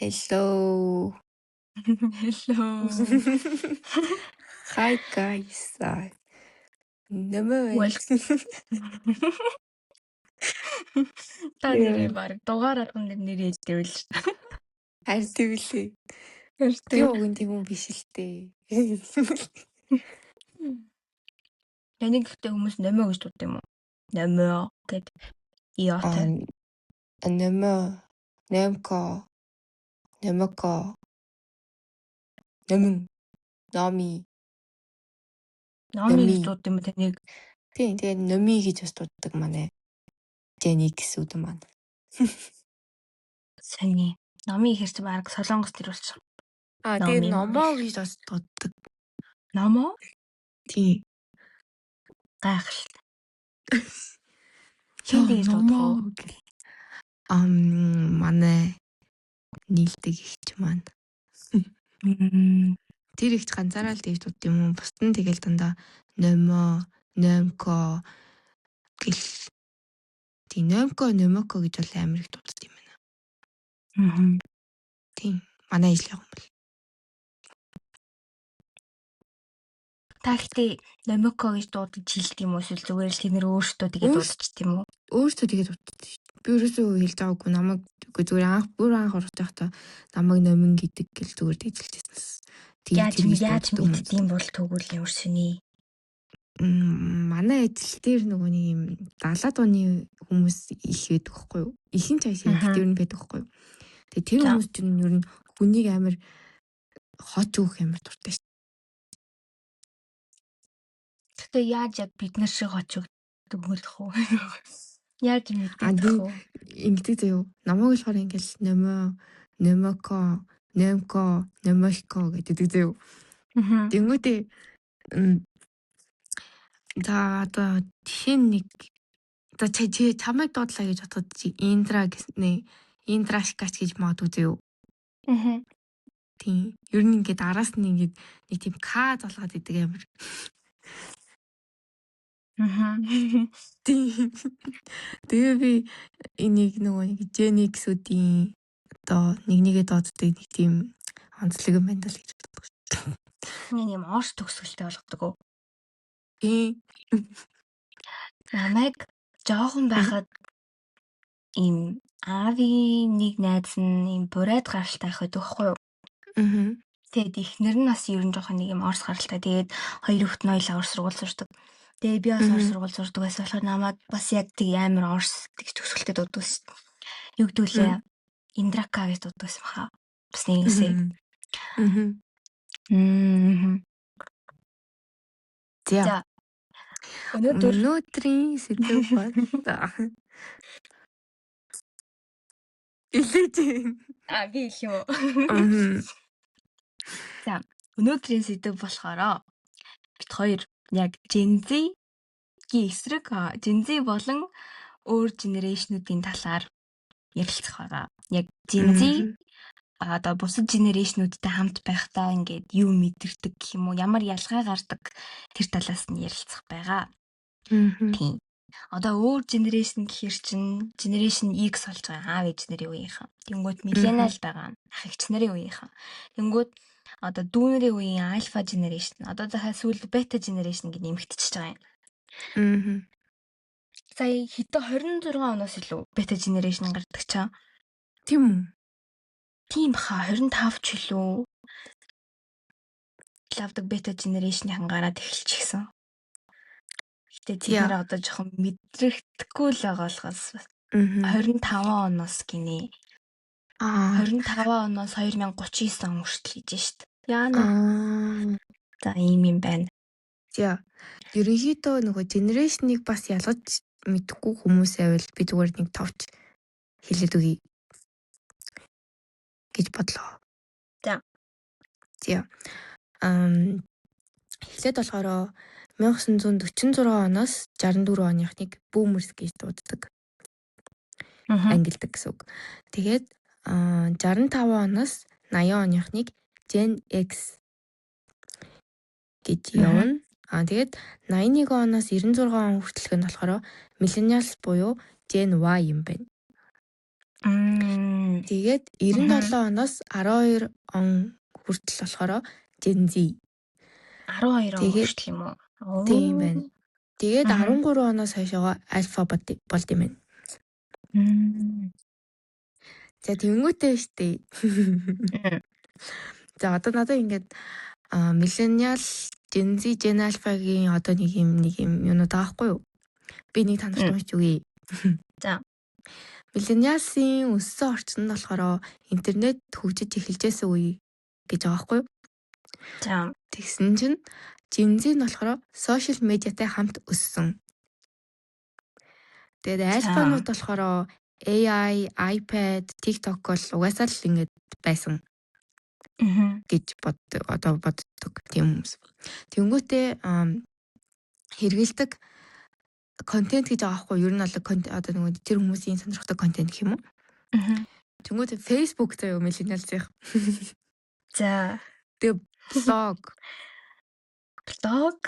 Hello. Hello. Hi guys. Нэмээ Well байна. Та нэрээ Яа. баг дугаар алган дээр нэр хэлдэвэл шүү. Харин тэглээ. Тэр Би тийм. уг нь тийм хүн биш л дээ. Таныг гэхдээ хүмүүс нөмөө гэж дууддаг юм уу? Нөмөө гэд иотой. Аа, нэмээ, нэмко, нэмэко, нэмэн, номи, Номи гэж нөми. дууддаг юм уу таныг? Тийм, тэгээд нөми гэж бас дууддаг манай. Jenny гэсэн үг маань. Сони. Номи ихэр чи баг солонгос нэр болчих. Аа, тэгээд Номи. номоо гэж бас дууддаг. Номоо? Тийм. Гайхалтай. Хэн Яа, тэгж дуудах вэ? номоо гэл. Манай нийлдэг эгч маань. Тэр эгч ганцаараа л тэгж дууддаг юм уу? Бусд нь тэгэл дандаа нөмөө, нөмко гэл. Тийм, нөмко, нөмөко гэж бол амар их дууддаг юм байна. Тийм. Манай ижил юм бол. Та гэхдээ Номико гэж дуудаж хэлдэг юм уу эсвэл зүгээр л тэд нэр өөртөө тэгээд дуудчихд юм уу? Өөртөө тэгээд дууддаг шүү. Би ерөөсөө хэлж байгаагүй, намайг үгүй, зүгээр анх бүр анх орох байхдаа намайг номин гэдэг гэл зүгээр тэгж хэлжсэн. Тэгээд Яаж тэр гэж яаж дууддаг юм. мэддэм бол тэгвэл ямар сони. Манай ажил дээр нөгөө нэг юм 70-аад оны хүмүүс их байдаг байхгүй юу? Ихэнх цааш юм ер нь байдаг байхгүй юу? Тэгээ тэр хүмүүс чинь ер нь хүнийг амар хот өөх амар дуртай шүү. Гэтэ яаж яг бид нар шиг хоч өгдөг мөрдөх үү? Яаж А мэддэг би вэ? Ингэдэг заяо. Намайг болохоор ингээл нөмөө, нөмөко, нөмко, нөмөлко гэдэг заяо. Тэнгүүтээ за одоо жишээ нь нэг за чи чи чамайг дуудлаа гэж бодоход чи Индра гэснээ Индрашкач гэж магадгүй заяо. Тийм. Ер нь ингээд араас нь ингээд нэг тийм К золгоод идэг амар. Тийм. Тэгээ би энийг нөгөө нэг Gen X-үүдийн одоо нэг нэгэ дууддаг нэг тийм онцлог юм байна л гэж боддог шүү. Нэг юм орс төгсгөлтэй болгодог уу? Тийм. Намайг жоохон байхад ийм аавын нэг найз нь ийм бурайд гаралтай ах байдаг байхгүй юу? Аа. Тэгээд эхнэр нь бас ер нь жоохон нэг юм орс гаралтай. Тэгээд хоёр хүүхэд нь хоёулаа орс сургууль сурдаг. Тэгээд би бас орс сургууль сурдаг байсан болохоор намайг бас яг тэг амар орс гэж төгсгөлтэй дууддаг шүү дээ. Юу гэдэг лээ? Индрака гэж дууддаг байсан баха. Бас нэг юмсээ. Аа. За. За. Өнөөдөр Өнөөдрийн сэдэв бол Илээж. А, би хэлэх юм уу? Аа. За, өнөөдрийн сэдэв болохоор бид хоёр яг Gen Z-гийн эсрэг Gen Z болон өөр generation үүдийн талаар ярилцах байгаа. Яг Gen Z одоо бусад generation үүдтэй хамт байхдаа ингээд юу мэдэрдэг гэх юм уу, ямар ялгаа гардаг, тэр талаас нь ярилцах байгаа. Тийм. Одоо өөр generation гэхэр чинь generation X болж байгаа, аав ээж нарын үеийнхэн. Тэнгүүт millennial байгаа, ах эгч нарын үеийнхэн. Тэнгүүт одоо дүү нарын үеийн alpha generation, одоо дахиад сүүлд beta generation гэж нэмэгдчихэж байгаа юм. Сая хэдэн 26 оноос илүү beta generation гардаг чаа. Тийм үү? Тийм баха, 25 ч илүү лавдаг beta generation-ийн гараад эхэлчихсэн. Гэтэ тэд нар одоо жоохон мэдрэгдэхгүй л байгаа болохоос 25 оноос гинэ. 25 оноос 2039 он хүртэл гэж шít. Яана. За, ийм юм байна. За. Ерөнхийдөө нөгөө generation-ыг бас ялгаж мэдэхгүй хүмүүс байвал би зүгээр нэг товч хэлээд өгье гэж бодлоо. За. За. Эхлээд болохоор 1946 оноос 64 оныхныг boomers гэж дууддаг. Ангилдаг гэсэн үг. Тэгээд 65 оноос 80 оныхныг Gen X гэж явна. Аа, тэгээд 81 оноос 96 он хүртэлх нь болохоор millennials буюу Gen Y юм байна. Тэгээд 97 оноос 12 он хүртэл болохоор Gen Z. 12 он Тэгээд хүртэл юм уу? Тийм байна. Тэгээд 13 оноос хойшоогоо альфа болд юм байна. За, тэгэнгүүтээ штэ. За, одоо надад ингээд millennial, Gen Z, Gen Alpha-гийн одоо нэг юм юунууд байгаа байхгүй юу? Би нэг та нарт уншиж өгье. За. Millennials-ийн өссөн орчинд болохоор интернет хөгжиж эхэлжсэн үе гэж байгаа байхгүй юу? За. Тэгсэн чинь Gen Z нь болохоор social media-тай хамт өссөн. Тэгээд альфанууд болохоор AI, iPad, TikTok бол угаасаа л ингэж байсан гэж одоо боддог тийм хүмүүс. Тэнгүүтээ хэрэгэлдэг контент гэж байгаа байхгүй юу? Ер нь бол одоо нөгөө тэр хүмүүсийн сонирхдаг контент гэх юм уу? Тэнгүүтээ Facebook заяа, millennials-ийнх. Тэгээ блог. Блог.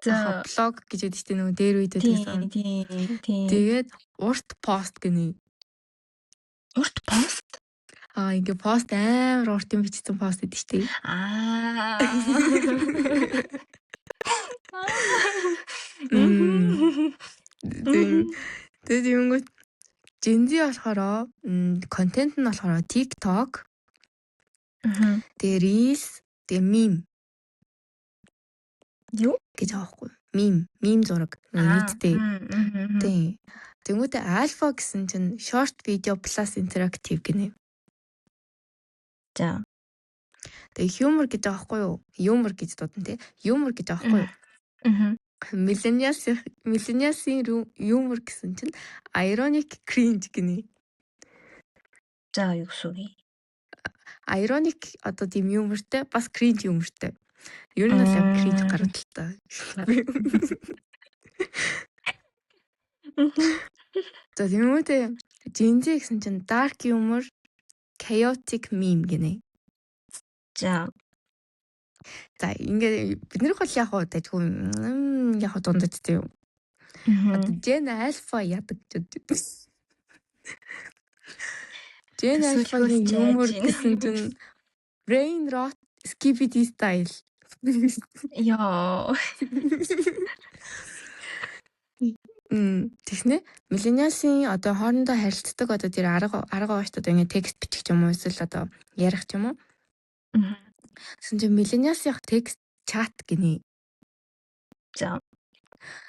За, блог гэж яддаг чинь нөгөө дээр үед байсан. Тийм. Тэгээд урт пост гинэ. Урт пост? Аа, ингээ пост, амар урт юм бичсэн пост гэдэг чинь. Аа. Тэгээд юмгууд Gen Z болохоор контент нь болохоор TikTok. Тэгээ Reels, тэгээ meme. Юу? Гэж байгаа байхгүй. Meme, meme зураг нийтдээ. Тийм. Тэнгүүтээ альфа гэсэн чинь short video plus interactive гинэ. За. Тэгээ humor гэж байгаа байхгүй юу? Humor гэж дуудана тий. Humor гэж байгаа байхгүй юу? Millennials-ийн humor гэсэн чинь ironic cringe гинэ. За, юу гэсэн үг юм? Ironic одоо тийм humorтэй, бас cringe humorтэй. Ер нь бол яг cringe гараад л та. За, тэгмүүтээ Gen Z гэсэн чинь dark humor, chaotic meme гинэ. За. За, ингээ бид нар бол яг уу дажгүй, яг уу дундаж тийм. Одоо Gen Alpha ядаг ч гэдэг. Gen Alpha-гийн юмор гэсэн чинь brain rot skibidi style. Яа. Тэгснэ millennials-ийн одоо хоорондоо харилцдаг одоо тэр арга байгаа шүү дээ. Одоо ингээ текст бичих ч юм уу, эсвэл одоо ярих ч юм уу. Тэгсэн чинь millennials-ийн текст чат гинэ. За.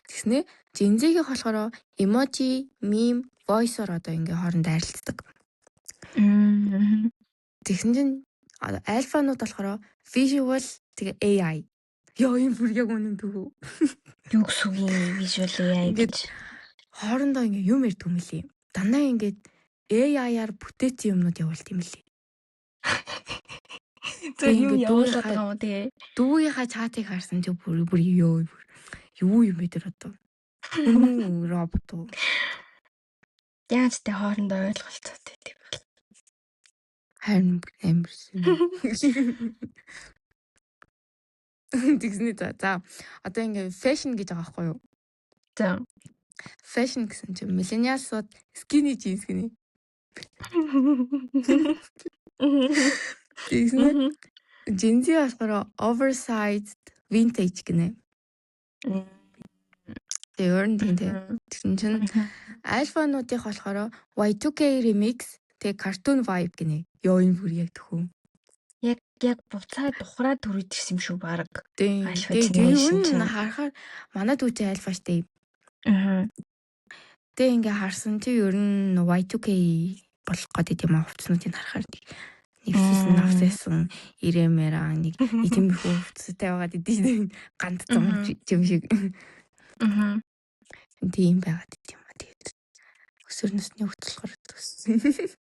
Тэгснэ Gen Z-ийн болохоор emoji, meme, voice-оор одоо ингээ хоорондоо харилцдаг. Тэгсэн чинь альфанууд болохоор visual, тэгээ AI. Йоо, энэ бүр яг үнэн төгөө. Юу гэсэн үг юм, visual AI гэж? Хоорондоо ингээ юм ярьдаг юм лээ. Дандаа ингээд AI-аар бүтээсэн юмнууд явуулт юм лээ. Зөв юм явуулаад байгаа юм уу тэгээ? Дүүгийнхаа чатыг харсан чи бүр ёо, бүр юу юм бэ тэр одоо? Үнэн робот уу? Яаж тэ хоорондоо ойлголцоотой тийм бол. Харин амар юм. Тэгсний за одоо ингээ fashion гэж байгаа байхгүй юу? За. Fashion гэсэн чинь millennials-ууд skinny jeans гинэ. Тэгснэ Gen Z болохоор oversized vintage гинэ. Тэгээ өөр нь тийм тий. Тэгсэн чинь альфануудынх болохоор Y2K remix, тэгээ cartoon vibe гинэ. Йоо, энэ бүр яг төхөө. Яг буцаад ухраад төрөд ирсэн юм шүү баг. Тийм. Тэгээ ер нь харахаар манай дүү чи альфа штэ. Аа. Тэгээ ингээ харсан чи ер нь Y2K болох гээд юм хувцснуудыг харахаар нэг хийсэн авсайсан ирэмэраа нэг тиймэрхүү хувцастай байгаад идэв шүү дээ. Ганц зам юм шиг. Аа. Тийм байгаад идэв юм а. Тэгээд өсвөр насны хүүхд болохоор төссөн.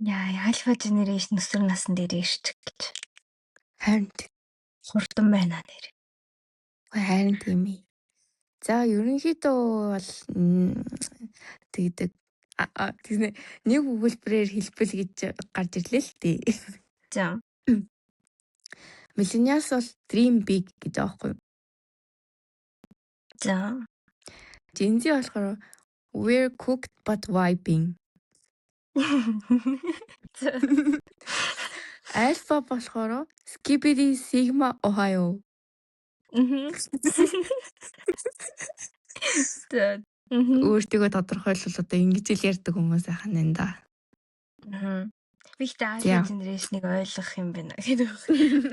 Яа, альфа generation өсвөр насн дээр ирчих гэж. Харин хурдан байна нэр. Харин тийм ээ. За, ерөнхийдөө бол тэгдэг. Тэгснэ нэг өгүүлбэрээр хэлбэл гэж гарч ирлээ л дээ. За. Millennials бол dream big гэж байгаа байхгүй юу? За. Gen Z болохоор we're cooked but vibing. Альфа болохоор Skibidi Sigma Ohio. За. Мгм. Өөртөөгөө тодорхойлвол одоо ингэж л ярьдаг хүмүүс байх нь да. Мгм. Би ихтэй Alpha За. generation-ыг ойлгох юм байна гэдэг.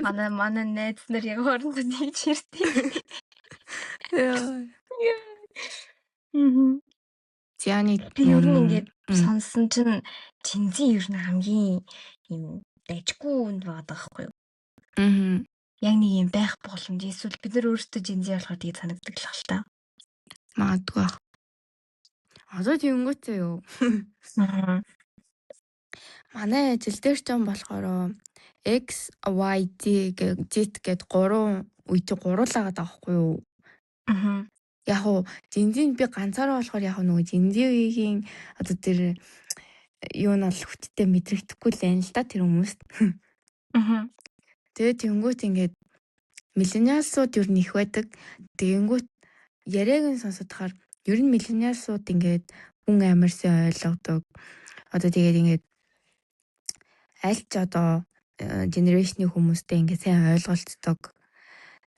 Манай найз нар яг хоорондоо тэгж ярьдаг. Яа. Мгм. Зяны Би ер нь ингээд сонсон чинь Gen Z ер нь хамгийн юм дажгүй үнд байгаа байхгүй юу? Мгм. Яг нэг юм байх боломж эсвэл бид нар өөрсдөө Gen Z болохоор тийг санагддаг л хэл та. Магадгүй байх. Одоо тэгэнгүүтээ юу? Мгм. Манай ажил дээр ч юм болохоор X, Y, Z гэд гурван үе чи гуруулаагаад байгаа байхгүй юу? Мгм. Яг уу Gen Z-г би ганцаараа болохоор яг нөгөө Gen Z-ийн одоо тэр юу нь бол хүчтэй мэдрэгдэхгүй л байна л да тэр хүмүүст. Мгм. Тэгээд тэнгүүт ингээд millennials ууд ер нь их байдаг. Тэгэнгүүт яриаг нь сонсоод ер нь millennials ууд ингээд хүн амар сайн ойлгодог. Одоо тэгээд ингээд аль ч одоо generation ы хүмүүстэй ингээд сайн ойлголцдог.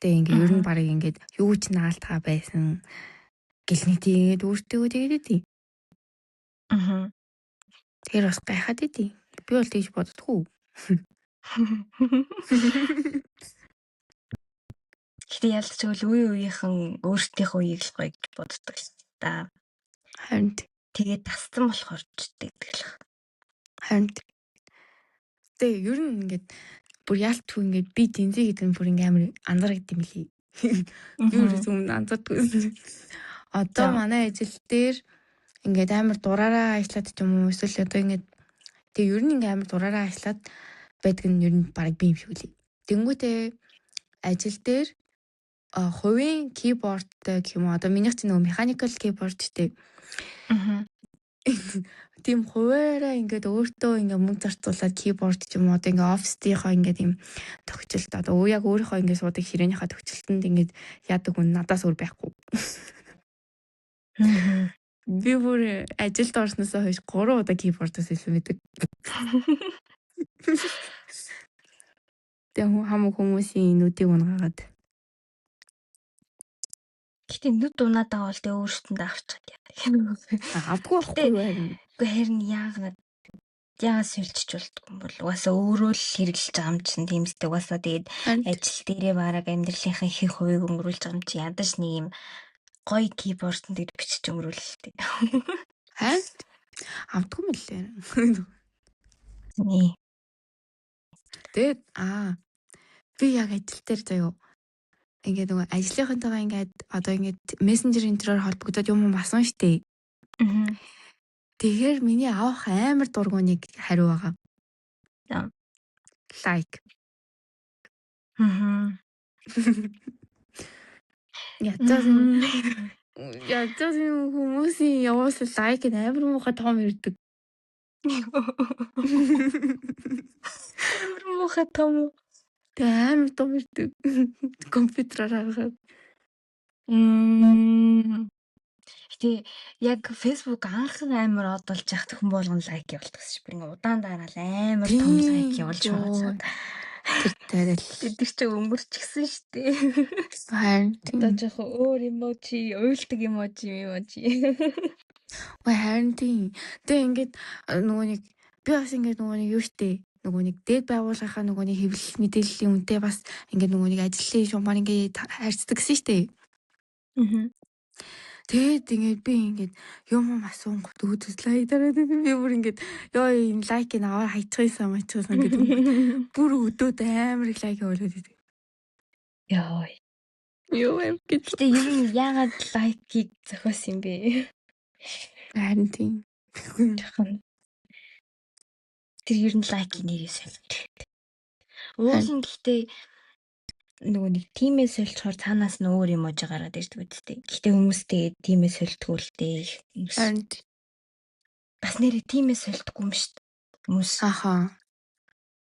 Тэгээ ингээд ер нь барыг ингээд юу ч наалтгаа байсан гэл нэг тэгээд өөртөө тэгээд идэв. Мгм. Тэгэхээр бас гайхаад идэв. Би бол тэгж боддгоо. Гэтэ ялцчгүй үе үеийнхэн өөрсдийнхөө үеийг л гоё гэж боддог л та. Харин Тэгээд тасцсан болохоор ч тэгдэг л. Харин тэгээ ер нь ингээд бүр яалтгүй ингээд би Gen Z гэдэг нь бүр ингээд амар анзаардаг юм лий. Би өөрөөс өмнө анзаардаггүй. Одоо манай ажил дээр ингээд амар дураараа ажиллаад ч юм уу эсвэл одоо ингээд тэгээ ер нь ингээд амар дураараа ажиллаад байдаг нь ер нь бараг би юм шиг үлээ. Тэнгүүтээ ажил дээр хувийн keyboard тай гэх юм уу, одоо минийх чинь нөгөө mechanical keyboard тэй. Тийм хуваараа ингээд өөртөө ингээд мөнгө зарцуулаад keyboard ч юм уу, одоо ингээд офисынхоо ингээд юм тохижилт, одоо яг өөрийнхөө ингээд суудаг ширээнийхээ тохижилтөнд ингээд яадаг хүн надаас өөр байхгүй. Би бүр ажилд орсноосоо хойш 3 удаа keyboard-оос илүү байдаг. Тэгээ хамаг хүмүүсийн нүдийг унгаагаад. Гэтэ нүд унаад байгаа бол тэгээ өөрсдөндөө авчих юм. Авдаггүй байхгүй юу харин. Үгүй харин яагаад сольчих болдгоо юм бол угаасаа өөрөө л хэрэглэж байгаа юм чинь тиймстэй угаасаа тэгээд ажил дээрээ бараг амьдралынхаа ихэнх хувийг өнгөрүүлж байгаа юм чи ядаж нэг юм гоё keyboard-н дээр бичиж өнгөрүүлэлтэй. Харин авдаггүй юм лээ. Нээ. Тэгээд би яг ажил дээр заяо ингээд нөгөө ажлынхантайгаа ингээд одоо ингээд мессенжер энтрээр холбогдоод юм асууна штэ. Тэгэхээр миний авах амар дургу нэг хариу байгаа. Like. Ядаж хүмүүсийн явуулсан like нь амар муухай том ирдэг. Амар муухай том уу? Тэгээ амар том ирдэг. Компьютераар харахад. Гэтэ яг Facebook анхан амар од болж яхад хүн болгон like явуулдаг шээ. Бүр ингээ удаан дараал амар том like явуулж явуулаад. Тэр тариал. Тэр чинь өнгөрчихсөн шүү дээ. Харин одоо жоохон өөр emoji, уйлдаг emoji emoji. Үгүй харин тийм. Тэгээ ингээд нөгөө нэг би бас ингээд нөгөө нэг юу штэ нөгөө нэг дээд байгууллагынхаа нөгөө нэг хэвлэл мэдээллийн үнэтэй бас ингээд нөгөө нэг ажлын шугамар ингээд харьцдаг гэсэн штэ. Тэгээд ингээд би ингээд юм асуунгууд өөдөөс like дараад би бүр ингээд ёо энэ like ыг аваа хайчихсан мачсан гэдэг бүр өдөөд амар их like явуулаад идэг. Йоо. Юу юм гэж. Гэтэ ер нь яагаад like ыг зохиосон юм бэ? Харин тийм. Жоохон тэр ер нь like ийн нэрээ солих. Уулын гэхдээ нөгөө нэг тиймээ сольцохоор цаанаас нь өөр emoji гараад ирдэг үсттэй. Гэхдээ хүмүүс тэгээд тиймээ сольдгоо л дээ. Хүмүүс. Харин бас нэрээ тиймээ сольдохгүй юм шүү дээ. Хүмүүс. Аха.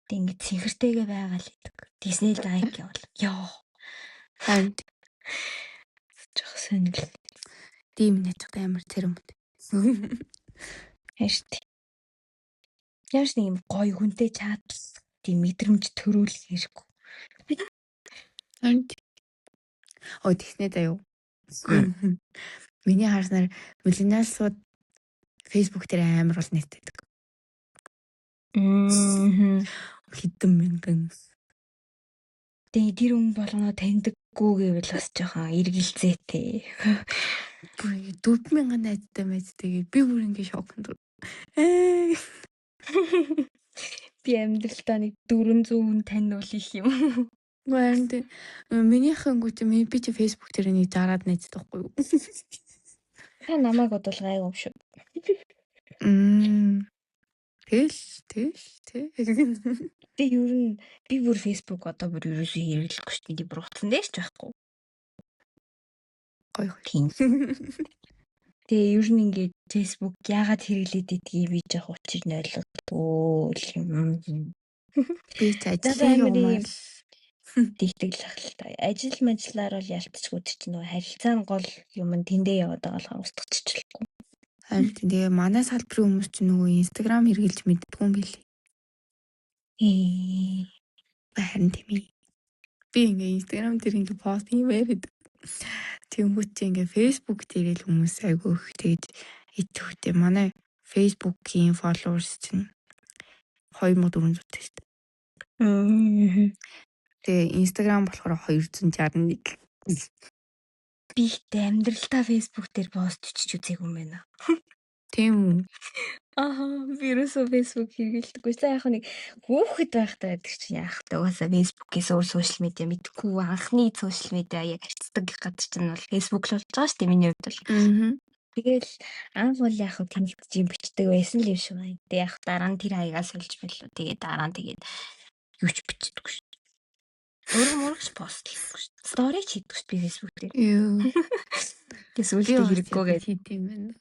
Тэг ингээд цэнхэртэйгээ байгаа л идэг. Тэгснээ like явуул. Йоо. Харин жоох сонирхол. Тийм нэж амар царим. Харин. Ямар ч нэг юм гоё хүнтэй чатлах тийм мэдрэмж төрүүлэх хэрэггүй. Харин оо, тэгснэ заяо. Миний харснаар millennials ууд Facebook дээр амар бол нийтдэг. Хэдэн мянган. Тэгээ тэр хүн болгоноо таньдаггүй гэвэл бас жоохон эргэлзээтэй. Бүр ингэ 4000 найзтай майзтай би бүр ингэ шоконд. Би амьдралдаа нэг 400 хүн таньуул их юм. Харин тийм, минийхэнгүү чи би чи Facebook дээр нэг 60-аад найзтай байхгүй юу? Та намайг бодвол гайгүй юм шүү. Тэгэл тэгэл тий. Тэгээ ер нь би бүр Facebook одоо бүр ерөөсөө хэрэглэхгүй шүү дээ. Би бүр утсан дээр ч байхгүй. Гоё гоё. Тийм. Тэгээ ер нь ингээд Facebook яагаад хэрэглээд идгийг би жоох учир нь ойлгодгоо юм. Би ч ажлын юмар тэгдэг л ах л та. Ажил мажлаар бол ялтчгүй, тэр чинь нөгөө харилцаан гол юм нь тэндээ яваад байгаа болохоор устгачихлахгүй. Харин тэгээ манай салбарын хүмүүс чинь нөгөө Instagram хэрэглэж мэддэггүй юм билий. Харин тийм ээ. Би ингээ Instagram дээр ингээ пост хиймээр байдаг. Тэнгүүт чи ингээ Facebook дээр л хүмүүс айгүй их тэгж идэвхтэй. Манай Facebook-ийн followers чинь 2400 шүү дээ. Тэгээ Instagram болохоор 261. Би ихтэй амьдралтаа Facebook дээр пост бичиж үзээгүй юм байна. Тийм үү? Аха, би ерөөсөө Facebook хэрэглэдэггүй. За, яг нэг хүүхэд байхдаа байдаг чинь яах вэ? Угаасаа Facebook-ээс өөр social media мэдэхгүй, анхны social media яг харьцдаг газар чинь бол Facebook л болж байгаа шүү дээ миний хувьд бол. Тэгэл анх бол яг хөө тэмдэгтж юм бичдэг байсан л юм шиг байна. Тэгээ яг дараа нь тэр хаягаа сольж болоо. Тэгээ дараа нь тэгээд юу ч бичдэггүй шүү. Өөрөө мөрөгч постлохгүй шүү. Story ч хийдэггүй шүү би Facebook дээр. Юу. Тэгээ сүүлдээ хэрэггүй гэж хийд юм байна.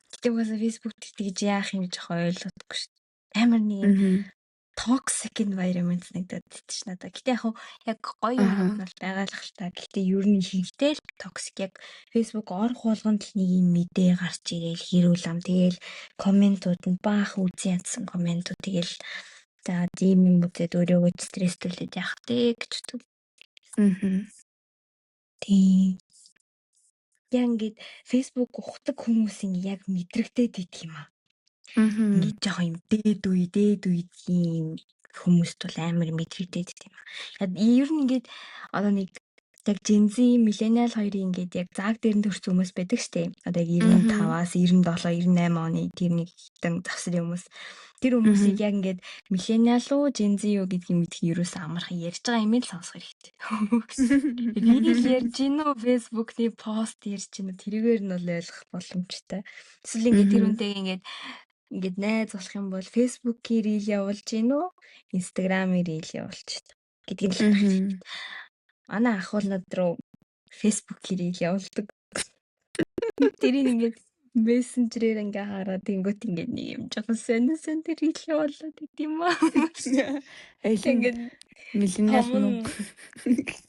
Гэтэ угаасаа Facebook дээр тэгж яах юм жоох ойлгохгүй шүү. Амар нэг юм toxic environment санагдаад ш надад. Гэтэ яг яг гоё юмнууд нь бол байгаа л та. Гэтэ ер нь ихэнхдээ л toxic, яг Facebook орох болгонд л нэг юм мэдээ гарч ирээл хэрүүл ам, тэгэл comment ууд нь баах үзэн ядсан comment ууд, тэгэл за тийм юм үзээд өөрийгөө стресстүүлээд яах вэ гэж боддог. Тийм. Яг ингээд Facebook ухдаг хүмүүс ингээ яг мэдрэгдээд идэх юм аа. Ингээд жоохон юм дээд үе, дээд үеийн хүмүүст бол амар мэдрэгдээд идэх юм аа. Яг ер нь ингээд одоо нэг яг Gen Z, Millennial хоёрын ингээд яг зааг дээр нь төрсэн хүмүүс байдаг штэ. Одоо яг 95-аас 97, 98 оны тэр нэг хитэн завсрын хүмүүс. Тэр хүмүүсийг яг ингээд Millennial уу, Gen Z юу гэдгийг мэдэх нь ерөөсөө амархан, ярьж байгаа юм л сонсох хэрэгтэй. Reel ярьж гин үү, Facebook-ны пост ярьж гин үү, тэрүүгээр нь бол ойлгох боломжтой. Эсвэл ингээд тэр үнтэйг ингээд найз болох юм бол Facebook-ийн reel явуулж гин үү, Instagram-ийн reel явуулж гин гэдгийг л хэрэгтэй. Манай ах бол над руу Facebook-ийн reel явуулдаг. Тэрийг ингээд мессенжерээр ингээ хараад тэнгүүт ингээд нэг юм жоохон сонин сонин reel явуулаад байт юм аа. Аль Ингээд millennial нь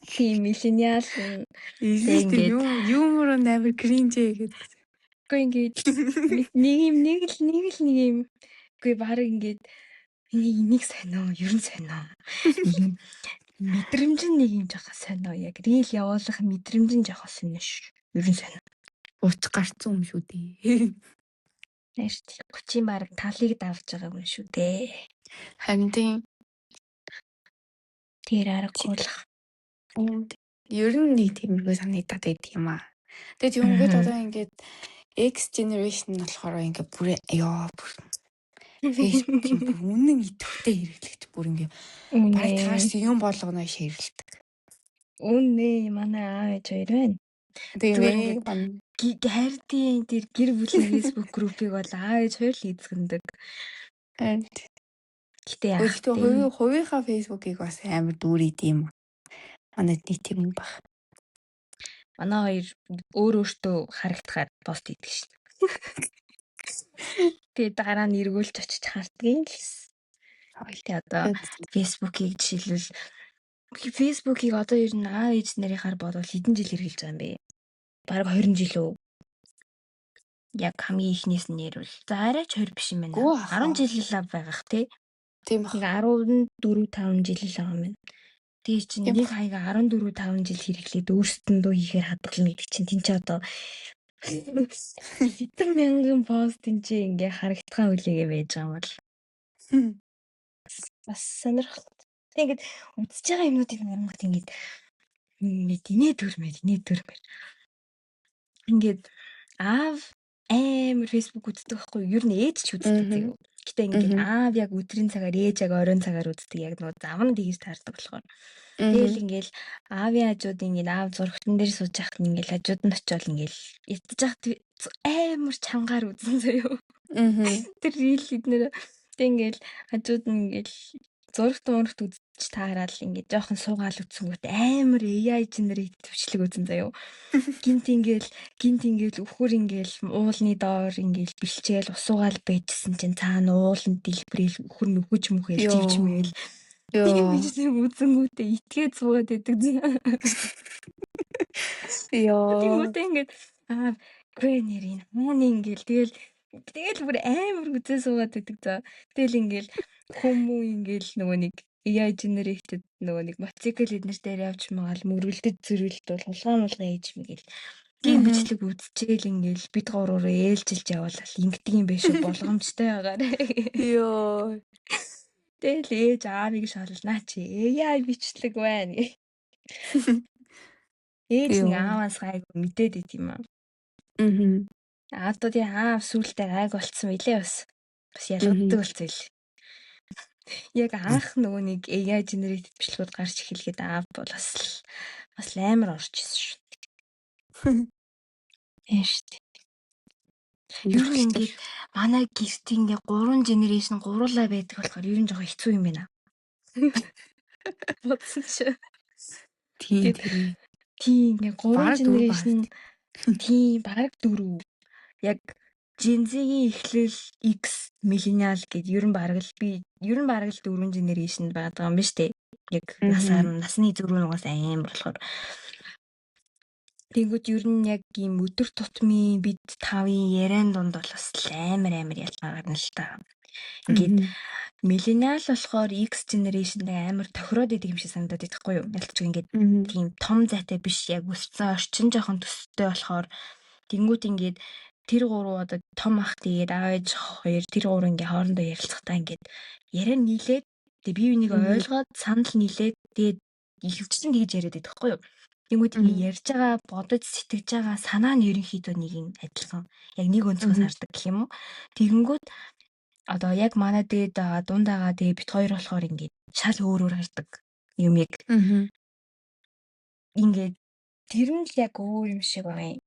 тийм, millennial. Тэгээд юм юмор амар cringe гэдэг. Үгүй, ингээд нэг юм нэг л нэг л нэг юм, үгүй, баг ингээд нэг нэг сонио, ер нь сонио. Нэг юм мэдрэмж нь нэг юм жоохон сонио, яг reel явуулах мэдрэмж нь жоохон сонио ш. Ер нь сонио. Ууч гарцсан юм шүү дээ. Нааш 30-ын бараг талыг давж байгаа юм шүү дээ. Харин тийм. Тэр аргагүй л. Ер нь нэг тиймэрхүү санагдаад байдаг юм аа. Тэгээ тэгэнгүүт одоо ингээд X generation болохоор ингээд бүр ёо, бүр Facebook-ийн бүр үнэн идэвхтэй хэрэглэгч, бүр ингээ бараг тааш юм болгоно share лдэг. Үнэ, манай аав ээж хоёр байна. Тийм ээ. Харин тийм, тэр гэр бүлийн Facebook group-ыг бол аав ээж хоёр л эзэгндэг. Харин. Гэтэ яах вэ? Хувийнхаа Facebook-ыг бас амар дүүрээд юм. Манайд нэг тийм юм баг. Манай хоёр өөр өөртөө харагдахаар пост хийдэг шин. Тэгээ дараа нь эргүүлж очиж хардгийг л гэсэн. Тэгээ одоо Facebook-ыг жишээлбэл, Facebook-ыг одоо ер нь аав ээж нарынхаар бодвол хэдэн жил хэрэглэж байгаа юм бэ? Бараг 20 жил үү? Яг хамгийн ихнээс нь ярил. За арай ч 20 биш юм байна. Гүү ах. 10 жил л байгаах тий. Тийм бах. Нэг 14 5 жил л байгаа юм байна. Тэгээ чинь Тийм нэг бах. хаяга 14 5 жил хэрэглээд өөрсдөндөө хийхээр хадгална гэдэг чинь тэн чи одоо хэдэн мянган пост энэ чи ингээ харагдахаа үлээгээ байж байгаа юм бол бас сонирхолтой. Тэг ингээд үзэж байгаа юмнуудыг харангуут ингээд ингээд инээ төрмөр инээ төрмөр. Ингээд аав амар Facebook үздэг байхгүй юу? Ер нь ээж ч үздэг заяа. Гэтэ ингээд аав яг өдрийн цагаар, ээж яг оройн цагаар үздэг. Яг нөгөө зав нь тэгж таардаг болохоор. Тэгээл ингээл аавын хажууд ингээд аав зурагтан дээр сууж байхад ингээл хажууд нь очиод ингээл ятж байхад амар чангаар үзэн заяа. Тэр reel эднэр тэг ингээл хажууд нь ингээл зурагт мурагт үзэж таарал ингээд жоохон суугаал үзсэнгүүт амар AI generate бичлэг үзэн заяа. Гинт ингээл гинт ингээл үхүр ингээл уулны доор ингээл бэлчээл усуугаал байжсэн чинь цаана ууланд дэлбэрэл үхүр нөхөж мөхөөл живж мэвэл тийм бичлэг үзэнгүүтээ итгээд суугаад байдаг. Тэнгүүтээ ингээд аа үгүй нэр энэ хааны ингээл тэгэл тэгэл бүр амар үзээ суугаад байдаг за. Тэгэл ингээл хүмүү ингээл нөгөө нэг AI generated нөгөө нэг мотоцикл эднэр дээр явж магаал мөрөлдөж зөрөлд бол хулгай мулгай хийж мэгэл тийм бичлэг үзчихэл ингээл бид гурвуу ээлжилж яваалал ингэдэг юм биш үү болгоомжтой байгаарэ. Йоо. Тэгэл ээж аавыг шалнаа наа чи AI бичлэг байна. Ээж нэг ааваас гайгүй мэдээд идэв юм аа. Аа одоо аав сүултээ гайг болцсон билээ бас. Бас ялгадаг болсон л. Яг анх нөгөө нэг AI generated бичлэгүүд гарч эхэлгээд аав бол бас л бас л амар орж исэн шүү. Тийм шүү дээ. Ер нь ингээд манай гэрт ингээ 3 generation гуруулаа байдаг болохоор ер нь жоохон хэцүү юм байна. Бодсон чи. Тийм тийм. Тийм ингээ 3 Бараг дөрөв generation тийм бараг дөрөв. Яг Gen Z-ийн эхлэл X millennial гэд ер нь бараг л би ер нь бараг л дөрвөн generation байгаа юм байна шүү дээ. Яг насаар нь насны зөрүү нугаас амар болохоор. Тэнгүүд ер нь яг ийм өдөр тутмын бид тавын яриан дунд бол бас л амар амар ялгаа гарна л та. Ингээд millennial болохоор X generation-тэй амар тохироод идэг юм шиг санагдаад идэгхгүй юу? Ялцч ингээд тийм том зайтай биш яг өссөн орчин жоохон төстэй болохоор тэнгүүд ингээд тэр гурав одоо том ах тэгээд аав ээж хоёр тэр гурав ингээ хоорондоо ярилцахдаа ингээд яриа нийлээд тэгээ бие биенийг ойлгоод санал нийлээд тэгээд ихэвчлэн тэгж яриад байдаг хгүй юу? Тэнгүүд ингээ ярьж байгаа бодож сэтгэж байгаа санаа нь ерөнхийдөө нэг юм адилхан. Яг нэг өнцгөөс хардаг гэх юм уу? Тэгэнгүүт одоо яг манай дээд байгаа дунд байгаа тэгээ бит хоёр болохоор ингээд шал өөр өөр хардаг юмыг. Ингээд тэр нь л яг өөр юм шиг байгаа юм.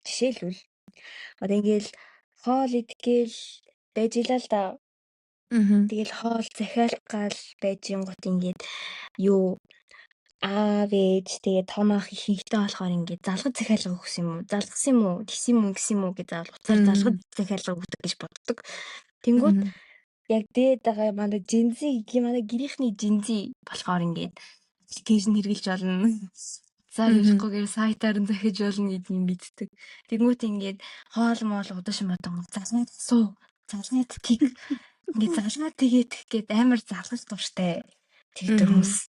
Жишээлбэл одоо ингээл хоол идгээл байж илаа л да. Тэгэл хоол захиалах гал байж гингут ингээд юу аав ээж тэгээ том ах ихэнхдээ болохоор ингээд залгаж захиалга өгсөн юм уу? Залгасан юм уу? Тэгсэн юм уу? Ингэсэн юм уу гэж заавал утсаар залгаж захиалга өгдөг гэж боддог. Тэнгүүт яг дээд байгаа манай Gen Z манай гэрийнхний Gen Z болохоор ингээд application хэрэглэж болно. За ярихгүйгээр сайтаар нь захиж болно гэдгийг мэддэг. Тэнгүүт ингээд хоол моол удаш модон залгаад суу. Залгаад тэг. Ингээд залгаад тэгээд гээд амар залгах дуртай тэгдэг хүмүүс.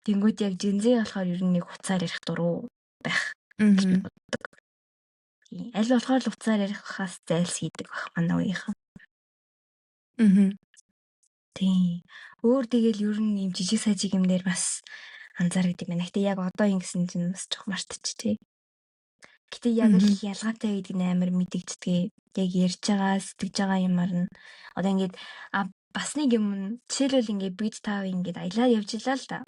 Тэнгүүд яг Gen Z болохоор ер нь нэг утсаар ярих дуруу байх гэж би боддог. Тийм. Аль болохоор л утсаар ярихаас зайлсхийдэг байх манай үеийнхэн. Тийм. Өөр тэгэл ер нь ийм жижиг сажиг юм дээр бас анзаардаг юм байна. Гэтэ яг одоо ингэсэн чинь бас жоох мартчихжээ. Гэтэ яг л ялгаатай гэдэг нь амар мэдэгддэг. Яг ярьж байгаа, сэтгэж байгаа юмар нь одоо ингээд а бас нэг юм нь жишээлбэл ингээд бид тав ингээд аялаа явж илаа л да.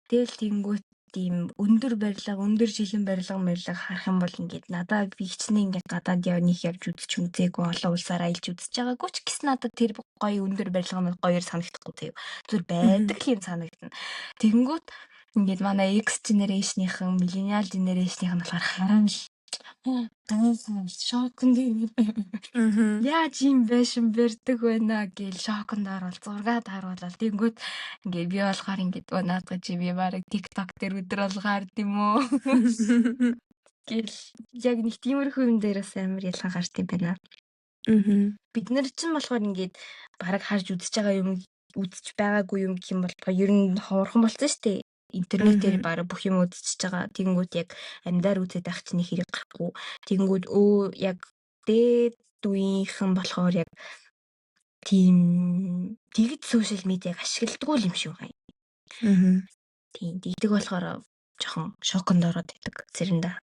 Тэгэл тэгэнгүүт ийм өндөр барилга, өндөр жилэн барилга барилга харах юм бол ингээд надаа би хичнээн ингээд гадаад яв нэг явж үзэж үзээгүй олон улсаар аялж үзэж байгаагүй ч гэсэн надад тэр гоё өндөр барилга нь гоёор санагдахгүй заяа. Зүгээр байдаг л юм санагдана. Тэгэнгүүт ингээд манай X generation-ийнхэн, millennial generation-ийнхэн болохоор харан л шоконд яаж юм байшин барьдаг байна гээл шоконд орвол зургаад харуулал тэгэнгүүт ингээд би болохоор ингээд наадах чи би бараг TikTok дээр өдөр болгоо хард юм уу. Гэл яг нэг тиймэрхүү юм дээр бас амар ялгаа гарт юм байна. Бид нар чинь болохоор ингээд бараг харж үзэж байгаа юм үзэж байгаагүй юм гэх юм бол ер нь ховорхон болсон шүү дээ. Интернетээр бараг бүх юм үзчихэж байгаа. Тэгэнгүүт яг амьдаар үзээд байх чинь хэрэг гарахгүй. Тэгэнгүүт яг дээд үеийнхэн болохоор яг тийм тэгж social media-г ашигладаггүй юм шиг байна. Тийм, тэгдэг болохоор жоохон шоконд ороод идэг заримдаа.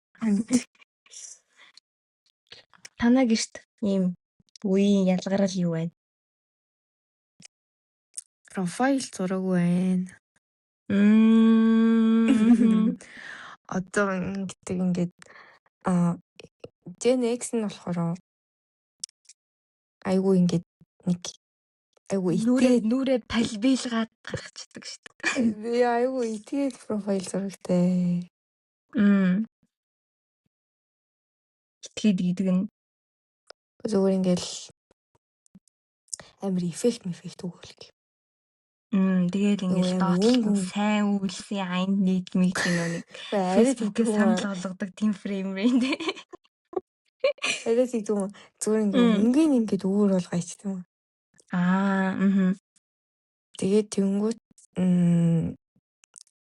Танаа гэрт ийм үеийн ялгарал юу байна? Profile зураг байна. Одоо гэдэг ингээд Gen X нь болохоор айгүй ингээд нэг айгүй итгээд нүрээ палбилгаад гаргачихдаг шүү дээ. Яа, айгүй итгээд profile зурагтай. Итгээд гэдэг нь зүгээр ингээл амар эффект эффект өгөөлг. Тэгээд ингээл доотлол нь сайн үйлсийн аянд нийтмийг нэг Facebook-ээс санал болгодог тийм frame rate тий. Арай тэгдэг юм. Зүгээр ингээ мөнгөний ингээд өөр болгоёчт юм. Аа, мм. Тэгээд тэнгүүт